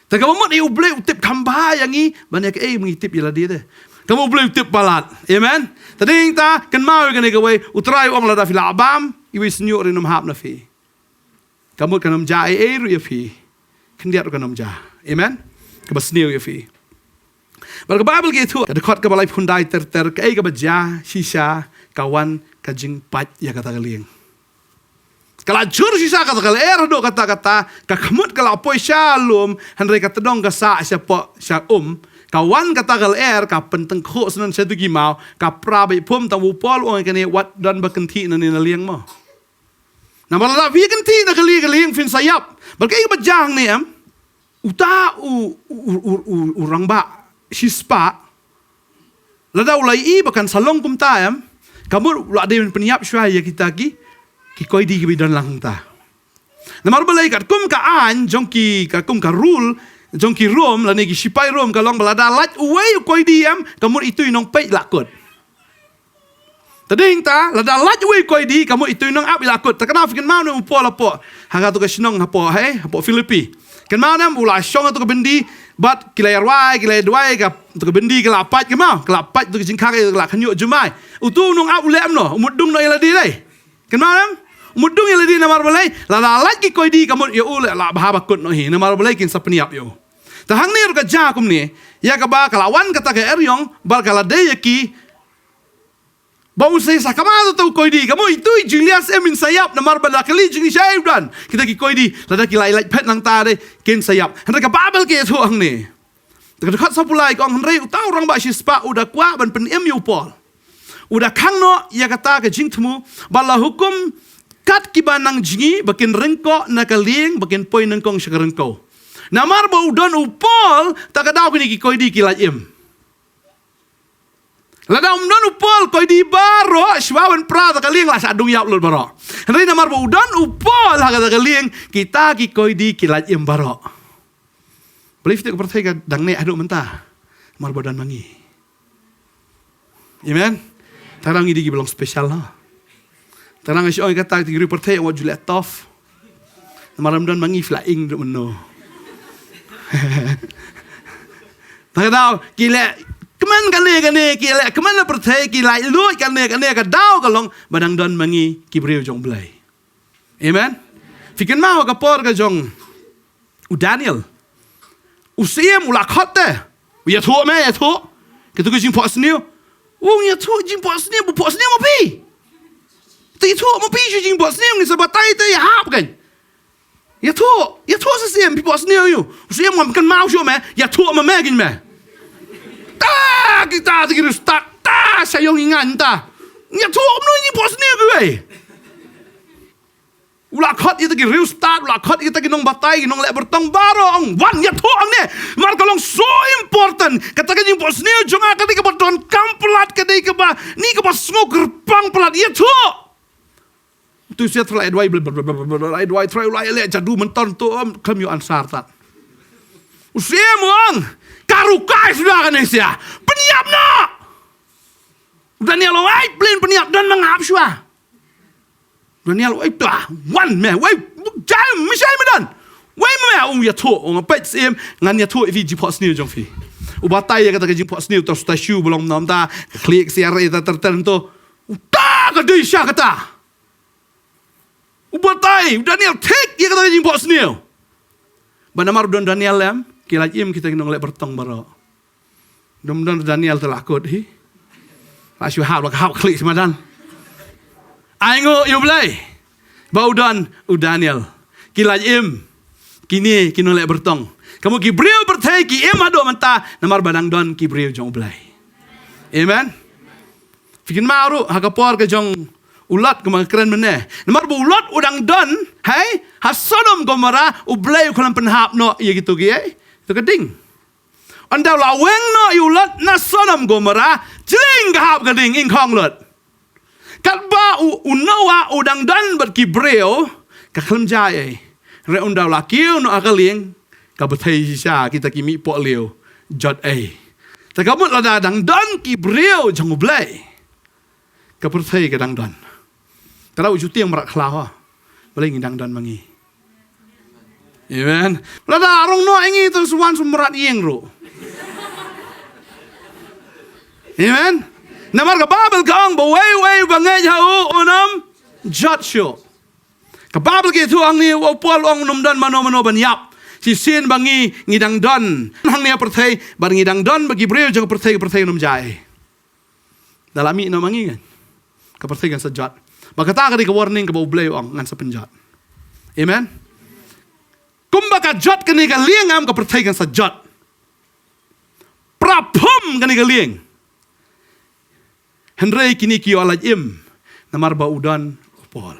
Te kaba mut ïa U Blei u tip kham bha ïa ngi ban ïa kaei ba ngi tip ïa lade te. Kaba U Blei u tip palat. Amen. Te dei tang kynmaw ïa kane kawei, U Trai u ong lada phi la bam, ïa u shñiuh ruh ym hap na phi. Ka mut kan ym jia ei ei ruh ïa phi. Khyndiat ruh kan ym jia. Amen. Kaba sniew ïa phi. Bad ka Baibl ka ïathuh, ka dkhot kaba laiphew khyndai ter ter, kaei kaba jia shisha, ka wan ka jingpait ïa kata ka lieng. Ka la jur shisha kata ka lyer haduh katta katta, ka khmut ka la poi sha lum, hynrei ka tdong ka sah shapoh sha um. Ka wan kata ka lyer, ka pyntyngkhuh shnong sha tu ki maw, ka pra beit phum, tang u Paul u ong ïa kane, wat don ba kynthih na ne na lieng mo. Namar lada phi kynthih na ka lieng, ka lieng phin sa ïap. Bad kaei kaba jia hangne em? Uta u, u, u, u, u rangbah shispah, lada u la ïohi ba kan sa long kumta em, ka mut u la dei ban pynïap shuwa ïa kita ki, ki koidi kiba don lang hangta. Namar balei? Katkum ka aiñ jong ki, katkum ka rule jong ki Rom lane ki shipai Rom, ka long ba lada lait uwei u koidi em, ka mut itu i nongpeit la kut. Te dei hangta, lada lait uwei u koidi, ka mut itu i nongap i la kut. Te kynmaw, phi kynmaw ne u Paul hapoh, ha katu ka shnong hapoh, hei, hapoh Philippi. Kynmaw ne em, u la shong ha tu ka byndi, bad ki la ïa rwai, ki la ïa duwai, katu ka byndi ka la pait, kynmaw, ka la pait tu ka jingkhang, ka la khynñiuh jumai. Utu u nongap u leh kumno, u mutdung noh ïa lade lei. Kynmaw ne em? U mutdung ïa lade namar balei? Lada lait ki koidi, ka mut ïa u leh la bha ba kut noh hi, namar balei kin sa pynïap ïa u. Te hangne ruh ka jia kumne, ïa kaba ka la wan kata ka eriong, bad ka la dei ïa ki, ba u sa ïa sakma uta u koidi, ka mut itu i Julius em in sa ïap, namar ba la kylli jingshai u don. Kita ki koidi, lada ki la ïa lait phet nangta de, kin sa ïap. Hynrei ka Baibl ka ïathuh hangne. Te ka dkhot sawphew lai ka ong, hynrei uta u rangbah shispah u da kwah ban pynim ïa u Paul. U da khang noh ïa kata ka jingthmu, bad la hukum kat kiba nang jngi ba kin ryngkoh na ka lieng, ba kin poi nyngkong sha ka ryngkew. Namar ba u don u Paul, ta ka daw kine ki koidi ki lait im. Lada ym don u Paul, koidi baroh shwa ban pra da ka lieng la shah dung ïap lut baroh. Hynrei namar ba u don u Paul ha kata ka lieng, kita ki koidi ki lait im baroh. Balei phi tip ka pyrthei ka dang neh haduh mynta? Namar ba don ma ngi. Amen. Tang ngi dei kiba long special, ha. Tang ngi shu ong kata ki riew pyrthei wat ju leh tough. Namar ym don ma ngi phi la ing ruh mynno. Tang daw ki leh kmen kane kane, ki leh kmen na pyrthei, ki leh lut kane kane, ka daw ka long ba dang don ma ngi ki briew jong U Blei. Amen. Phi kynmaw ka por ka jong u Daniel. U siem u la khot te. U ïathuh me, ïathuh. Kito ki jingphohsniew. U ïathuh jingphohsniew, ba phohsniew ma phi. Te ïathuh ma phi shu jingphohsniew, ngi sa batai te ïahap kan. Ïathuh, ïathuh sa siem, phi phohsniew ïa u. U siem ngam kynmaw shuh me, ïathuh ma me kan me. Ta, kita te ki riewstad, ta, ta, sha ïong i ngan ta. Ïathuh kumno jingphohsniew ki wei. U la khot ïa kita ki riewstad, u la khot ïa kita ki nongbatai, ki nongleh byrtong baroh, ong wan ïathuh hangne. Namar ka long so important. Kata ka jingphohsniew jong nga ka dei kaba donkam palat, ka dei kaba, ni kaba sngewkyrpang palat, ïathuh. Tu siat la adwai, bla, bla, adwai, trai u la leh jadu mynta tu, um, khlem ïoh answer tat. U siem u ong, ka rukai suda kane sia. Pynïap noh. U Daniel u ong, ai, pynïap, pynïap, don ma nga hap shuwa. Daniel, wei ta, wan me, wei, jai, me shai me don. Wei me, u ïathuh, u ong peit siem, ngan ïathuh ïa phi jingphohsniew jong phi. U batai ïa kata ka jingphohsniew, ta statue ba long namta, ka khlieh ka siar ïa ta ter ter to. U ta ka dei sha kata. U batai, u Daniel thik ïa kata ka jingphohsniew. Ba namar u don Daniel em, ki lait im kita ki nongleh byrtong baroh. Dum don Daniel te la kut hi. La shu hap, la ka hap khlieh smadan. Ai nguh ïa U Blei. Ba u don u Daniel. Ki lait im. Kine ki nongleh byrtong. Ka mut ki briew pyrthei ki im haduh mynta namar ba dang don ki briew jong U Blei. Amen. Phi kynmaw ruh ha ka por ka jong u Lot, kumba nga kren mynne. Namar ba u Lot u dang don, hei, ha Sodom Gomorrah, U Blei u khlem pynhap noh ïa kito ki, eh, kito ka ding. Ynda u la weng noh ïa u Lot na Sodom Gomorrah, jling ka hap ka ding, ïngkhong lut. Katba u, u Noah u dang don bad ki briew, ka khlem jia ei. Hynrei ynda u la kiew noh ha ka lieng, ka pyrthei shisha, kita ki mih pohliew, jot ei. Te ka mut lada dang don ki briew jong U Blei, ka pyrthei ka dang don. Te la u ju tieng mrad khlaw ha. Balei ngi dang don ma ngi. Amen. Lada rong noh ïa ngi te sa wan shu mrad ïing ruh. Amen. Namar ka Baibl ka ong ba uwei uwei ba ngeit ha u un ym jot shuh. Ka Baibl ka ïathuh hangne, u Paul u ong un ym don mano mano ban ïap. Shisien ba ngi, ngi dang don hangne ha pyrthei, ba ngi dang don bad ki briew jong ka pyrthei, ka pyrthei un ym jia ei. Da la mih noh ma ngi kan, ka pyrthei kan sa jot. Ba kata ka dei ka warning kaba U Blei u ong ngan sa pynjot. Amen. Kumba ka jot kane ka lieng, em, ka pyrthei kan sa jot. Pra phom kane ka lieng. Hynrei kine ki ïoh lait im namar ba u don u Paul.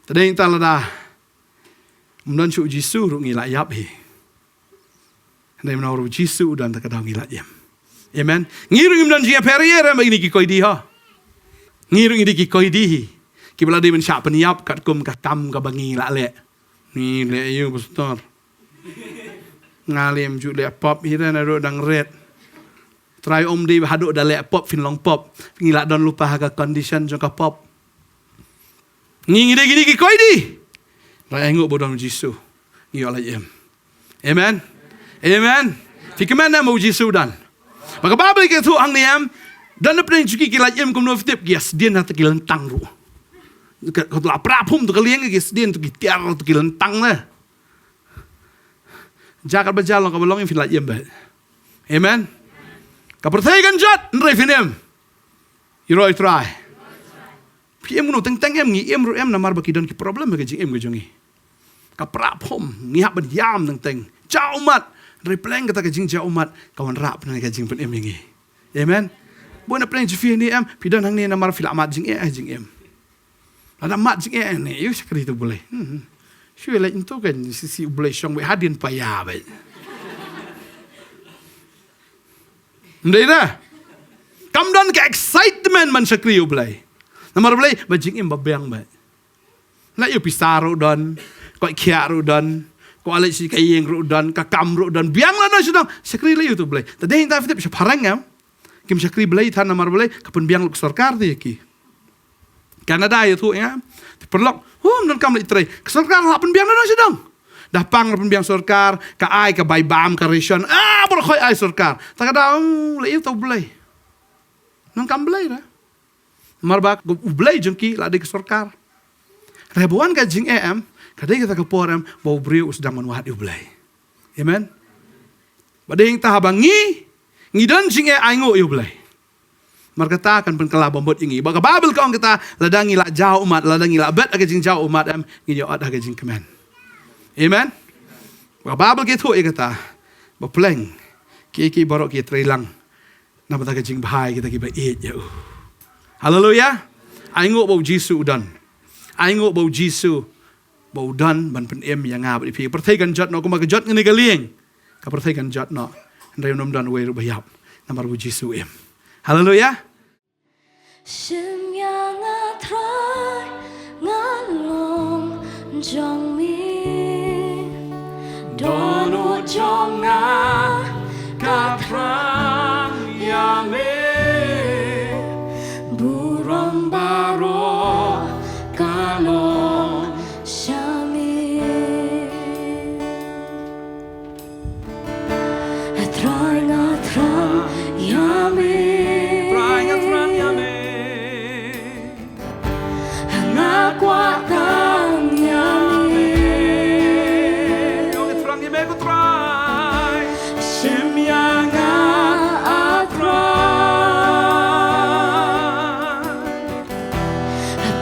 Te dei nangta lada ym don shuh U Jisu ruh ngi la ïap hi. Hynrei namar U Jisu u don, te ka daw ngi la ïap. Amen. Ngi ruh ngim don jingïapher ïa re ba ngi dei ki koidi ho. Ngi ruh ngi dei ki koidi hi. Kiba la dei ban shah pynïap katkum ka kam kaba ngi la leh. Ngi leh ïa u pastor. Nga leh, ym ju leh pop hi re, naduh dang rit. Trai, ym dei ba haduh da leh pop phin long pop. Ngi la don lypa ha ka condition jong ka pop. Ngi, ngi dei, ngi dei ki koidi. Hynrei ai nguh ba u don U Jisu, ngi ïoh lait im. Amen. Amen. Phi kmen ne em ba U Jisu u don? Ba ka Baibl ka ïathuh hangne em, don na pdeng jong ki ki lait im kumno phi tip, ki ïa sdien ha ta ki lyntang ruh. Ka, ka tu la pra phom tu ka lieng, ki ïa sdien tu ki tiar tu ki lyntang ne. Jia katba jia, long kaba long, phin lait im beit. Amen. Ka pyrthei kan jot, hynrei phin im. Ïaroh ïa U Trai. Phi im kumno? Teng teng em, ngi im ruh em namar ba ki don ki problem ha ka jingim ka jong ngi. Ka pra phom, ngi hap ban ïam teng teng. Jia ummat, hynrei pleng kata ka jingjia ummat ka wanrah pynban ka jingpynim ïa ngi. Amen. Bun na pdeng jong phi hangne em, phi don hangne namar phi la mad jingeh ha jingim. Lada mad jingeh ne, ïoh shakri tu U Blei. Hmm. Shu leit ntu kan, shisha U Blei shong beit hadien paya beit. Ym dei da. Ym don ka excitement ban shakri ïa U Blei. Namar U Blei ba jingim ba biang bha. La ïa u pisa ruh don, ka khiah ruh don, ka leit sha ka ïing ruh don, ka kam ruh don, biang la don sha don. Shakri la ïa U Blei. Te dei hangta phi tip sha phareng em. Kim shakri Blei than namar U Blei, ka pynbiang lut ka sorkar te ïa ki. Canada ïathuh ïa nga. Te paralok, hum, donkam leit trei. Ka sorkar la pynbiang la don sha don. Daw pang la pynbiang sorkar, ka ai ka bai bam ka ration. Ah, baroh khoit ai sorkar. Te ka daw, la ïa U Blei. Donkam Blei ra. Namar ba U Blei jong ki la dei ka sorkar. Hynrei ba wan ka jingeh em, ka dei kata ka por em ba u briew u sdang ban wad ïa U Blei. Amen. Ba dei hangta haba ngi, ngi don jingeh, ainguh ïa U Blei. Namar kata kan pynkylla bamut ïa ngi. Ba ka Baibl ka ong kata, lada ngi la jaw ummat, lada ngi la bet ha ka jingjaw ummat em, ngin ïoh ot ha ka jingkmen. Amen. Ba ka Baibl ka ïathuh ïa kata. Ba pleng, ki, ki baroh ki trei lang. Namar ka jingbha ïa kita kiba ïeit ïa u. Haleluya. Ainguh ba U Jisu u don. Ainguh ba U Jisu ba u don ban pynim ïa nga bad ïa phi. Pyrthei kan jot noh, kumba ka jot ngi ha kane ka lieng. Ka pyrthei kan jot noh. Hynrei ym don uwei ruh ba ïap. Namar U Jisu u im. Haleluya. Shim ïa nga Trai, nga long jong me. Dohnud jong nga ka thrang ïa me. Burom baroh ka long sha me. Trai nga thrang ïa me. Trai nga thrang ïa me. Nga kwah tang ïa me. Nga thrang ïa me ko Trai. Shim ïa nga a Trai.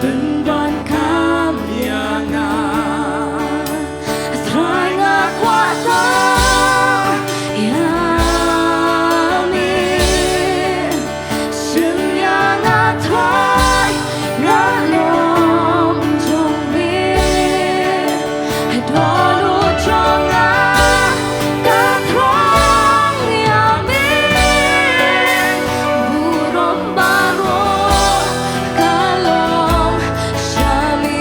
Pyndonkam ïa nga. Trai nga kwah tang ïa me. Shim ïa nga Trai, nga long jong me. Dohnud jong nga ka thrang ïa me. Burom baroh ka long sha me.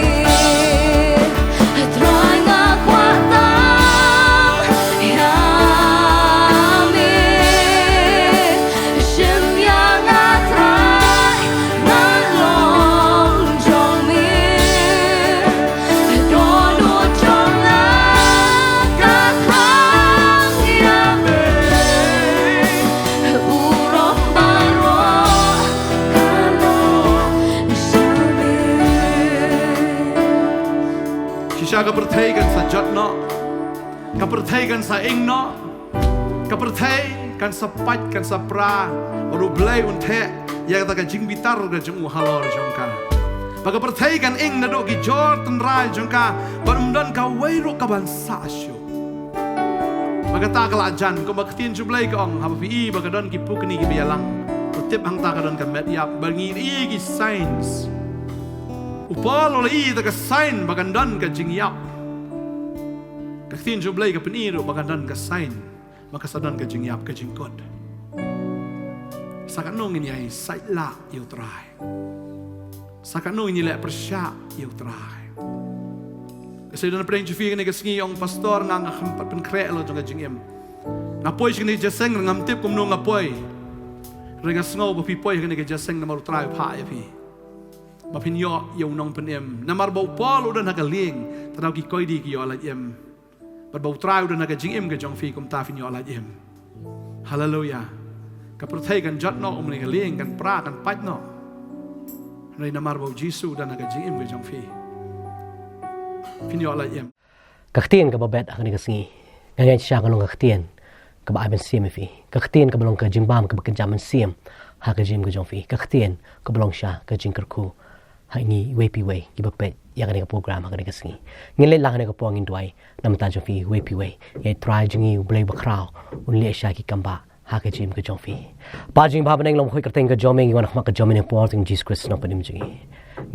Trai nga kwah tang ïa me. Shim ïa nga Trai, nga long jong me. Dohnud jong nga ka thrang ïa me. Burom baroh ka long sha me. Shisha ka pyrthei kan sa jot noh. Ka pyrthei kan sa ing noh. Ka pyrthei kan sa pait, kan sa pra. Bad U Blei un theh ïa kata ka jingbitar ka jong u halor jong ka. Ba ka pyrthei kan ing naduh ki jor tynrai jong ka. Bad ym don kawei ruh kaban sah shuh. Ba kata ka la jan, kumba ka ktien jong U Blei ka ong, haba phi i ba ka don ki pukni kiba ïalang. To tip hangta ka don ka met ïap, ba ngi i ki signs. U Paul u la i ta ka sign ba kan don ka jingïap. Ka ktien jong U Blei ka pyni ruh ba kan don ka sign. Ba ka sa don ka jingïap ka jingkut. Sa katno ngin ïai sait lah ïa U Trai. Sa katno ngin ïai leh pyrshah ïa U Trai. Ka shu don pyrshah jong phi kane ka sngi ong pastor nga nga kham pat pynkhreh la jong ka jingim. Nga poi sha kane ka jingïaseng ngam tip kumno nga poi. Hynrei nga sngew ba phi poi ha kane ka jingïaseng namar U Trai u phah ïa phi. Ba phin ïoh ïa u nongpynim. Namar ba u Paul u don ha ka lieng. Tang ki koidi ki ïoh lait im. Bad ba U Trai u don ha ka jingim ka jong phi kumta phin ïoh lait im. Haleluya. Ka pyrthei kan jot noh, um ne ka lieng kan pra kan pait noh. Hynrei namar ba U Jisu u don ha ka jingim ka jong phi. Phin ïoh lait im. Ka ktien kaba bet ha kane ka sngi. Nga ngeit shisha ka long ka ktien kaba ai mynsiem ïa phi. Ka ktien kaba long ka jingbam kaba kynja mynsiem ha ka jingim ka jong phi. Ka ktien kaba long shisha ka jingkyrkhu ha ngi iwei pa iwei kiba peit ïa kane ka program ha kane ka sngi. Ngin leit lang ha kane ka por ngin duwai na ka bynta jong phi iwei pa iwei. Ïa U Trai jong ngi U Blei bakhraw un leh shisha ki kambah ha ka jingim ka jong phi. Kpa jingbha ba ha bneng, long ba khuid kyrteng ka jong me, ngi wan ha khmat ka jong me ha ka por jong U Jisu Khrist u nongpynim jong ngi.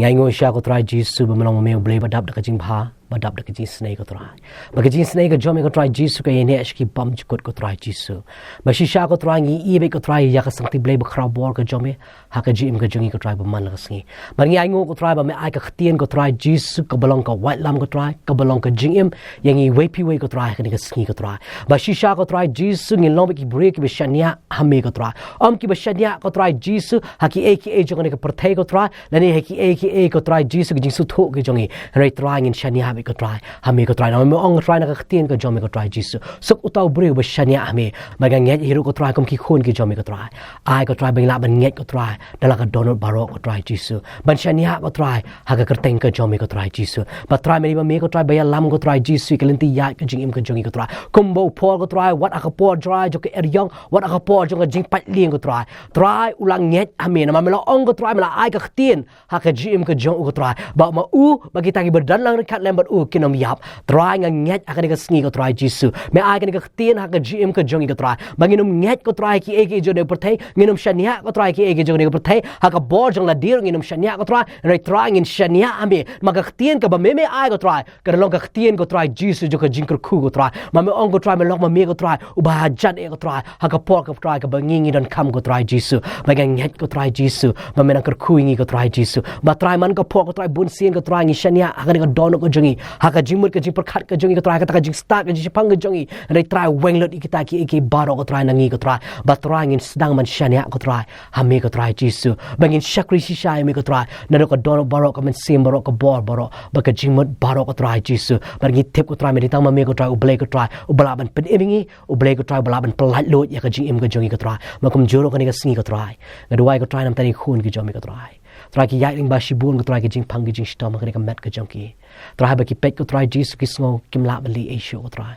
Ngi ainguh shisha ko Trai Jisu ba me long me U Blei ba dap da ka jingbha. ba dap da ka jingisynei ko Trai. Ba ka jingisynei ka jong me ko Trai Jisu ka ïaineh sha ki bymjukut ko Trai Jisu. Ba shisha ko Trai ngi ïohi bad ko Trai ïa ka sangti Blei bakhraw bor ka jong me ha ka jingim ka jong ngi ko Trai ba man la ka sngi. Ba ngi ainguh ko Trai ba me ai ka ktien ko Trai Jisu kaba long ka waitlam ko Trai, kaba long ka jingim ïa ngi iwei pa iwei ko Trai ha kane ka sngi ko Trai. Ba shisha ko Trai Jisu ngin long bad ki briew kiba shaniah ha me ko Trai. Ym kiba shaniah ko Trai Jisu ha kiei kiei jong kane ka pyrthei ko Trai, lane ha kiei kiei ko Trai Jisu ki jingsngewthuh ki jong ngi. Hynrei Trai ngin shaniah bad ko Trai ha me ko Trai. Namar me ong ko Trai na ka ktien ka jong me ko Trai Jisu, suk uta u briew ba shaniah ha me. Ba ngi ngeit hi ruh ko Trai kum ki khun ki jong me ko Trai. Ai ko Trai ba ngi lah ban ngeit ko Trai da la ka dohnud baroh ko Trai Jisu. Ban shaniah ko Trai ha ka kyrteng ka jong me ko Trai Jisu. Ba Trai me dei ba me ko Trai ba ïalam ko Trai Jisu ïa ka lynti ïaid ka jingim ka jong ngi ko Trai. Kumba u Paul ko Trai, wat ha ka por Trai jong ka eriong, wat ha ka por jong ka jingpait lieng ko Trai. Trai u la ngeit ha me namar me la ong ko Trai, me la ai ka ktien ha ka jingim ka jong u ko Trai. Ba ma u, ba kita kiba don lang ryngkat lem bad u kin ym ïap. Trai nga ngeit ha kane ka sngi ko Trai Jisu. Me ai kane ka ktien ha ka jingim ka jong ngi ko Trai. Ba ngin ym ngeit ko Trai kiei kiei jong kane ka pyrthei, ngin ym shaniah ko Trai kiei kiei jong kane ka pyrthei ha ka bor jong lade ruh ngin ym shaniah ko Trai. Hynrei Trai ngin shaniah ha me. Ma ka ktien kaba me me ai ko Trai, ka long ka ktien ko Trai Jisu jong ka jingkyrkhu ko Trai. Ma me ong ko Trai me long ma me ko Trai uba hajan eh ko Trai ha ka por ko Trai kaba ngi ngi donkam ko Trai Jisu. Ba ngi ngeit ko Trai Jisu ba me nang kyrkhu ïa ngi ko Trai Jisu. Ba Trai man ka por ko Trai bun sien ko Trai ngi shaniah ha kane ka dohnud ka jong ngi, ha ka jingmut ka jingpyrkhat ka jong ngi ko Trai, kata ka jingstad ka jingshapang ka jong ngi. Hynrei Trai weng lut ïa kita kiei kiei baroh ko Trai na ngi ko Trai. Ba Trai ngin sdang ban shaniah ko Trai ha me ko Trai Jisu. Ba ngin shakri shisha ïa me ko Trai naduh ka dohnud baroh, ka mynsiem baroh, ka bor baroh bad ka jingmut baroh ko Trai Jisu. Ba ngi tip ko Trai me dei tang ma me ko Trai U Blei ko Trai uba lah ban pynim ïa ngi, U Blei ko Trai uba lah ban pyllait luid ïa ka jingim ka jong ngi ko Trai. Ma kumjuh ruh kane ka sngi ko Trai, nga duwai ko Trai namar kine ki khun ki jong me ko Trai. Trai ki ïaid lyngba shibun ko Trai ki jingpang ki jingshitom ha kane ka met ka jong ki. Trai haba ki peit ko Trai Jisu ki sngew kim lah ban leh ei shuh ko Trai.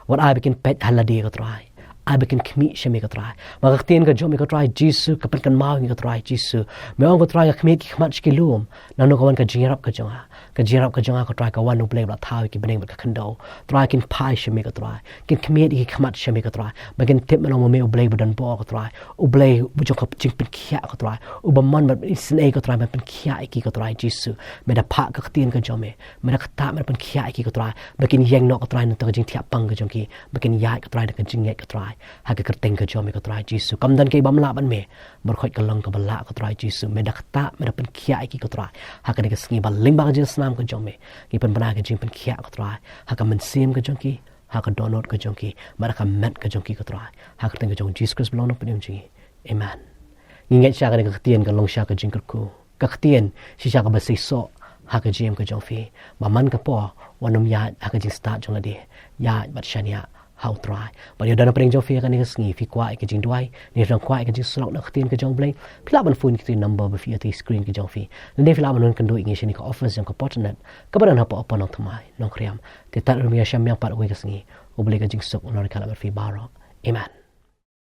Wat ai ba kin peit ha lade ko Trai. Ai ba kin khmih sha me ko Trai. Ma ka ktien ka jong me ko Trai Jisu ka pynkynmaw ïa ngi ko Trai Jisu. Me ong ko Trai nga khmih ki khmat sha ki lum. Nangno ka wan ka jingïarap ka jong nga? Ka jingïarap ka jong nga ko Trai ka wan U Blei uba la thaw ïa ki bneng bad ka khyndew. Trai kin phai sha me ko Trai. Kin khmih ïa ki khmat sha me ko Trai. Ba kin tip me long ma me U Blei uba don bor ko Trai. U Blei uba jong ka jingpynkhiah ko Trai. Uba mon ban isynei ko Trai, ban pynkhiah ïa ki ko Trai Jisu. Me da phah ka ktien ka jong me. Me da ktah, me da pynkhiah ïa ki ko Trai. Ba kin ïeng noh ko Trai na ka bynta ka jingthiah pang ka jong ki. Ba kin ïaid ko Trai da ka jingngeit ko Trai. Ha ka kyrteng ka jong me ko Trai Jisu. Kam don kaei bym lah bad me. Baroh khoit ka long kaba lah ko Trai Jisu. Me da ktah, me da pynkhiah ïa ki ko Trai. Ha kane ka sngi ba lyngba ka jingsnam ka jong me, ngi pynbna ka jingpynkhiah ko Trai ha ka mynsiem ka jong ki, ha ka dohnud ka jong ki, bad ha ka met ka jong ki ko Trai. Ha ka kyrteng ka jong U Jisu Khrist uba long u nongpynim jong ngi. Amen. Ngi ngeit shisha kane ka ktien ka long shisha ka jingkyrkhu, ka ktien shisha kaba seisoh ha ka jingim ka jong phi. Ba man ka por wat nym ïaid ha ka jingstad jong lade. Ïaid bad shaniah ha U Trai. Bad ïa u don ha pdeng jong phi ha kane ka sngi, phi kwah ïa ka jingduwai, ne phi dang kwah ïa ka jingsylloh na ka ktien ka jong U Blei, phi lah ban phone ïa kito ki number ba phi ïoh ha screen ka jong phi. Lane phi lah ban wan kynduh ïa ngi shane ka office jong ka Portnet kaba don hapoh Upper Nongthymmai, Nongkriam. Te tad ruh ïa shem biang pat kawei ka sngi. U Blei ka jingsuk un long ryngkat bad phi baroh. Amen.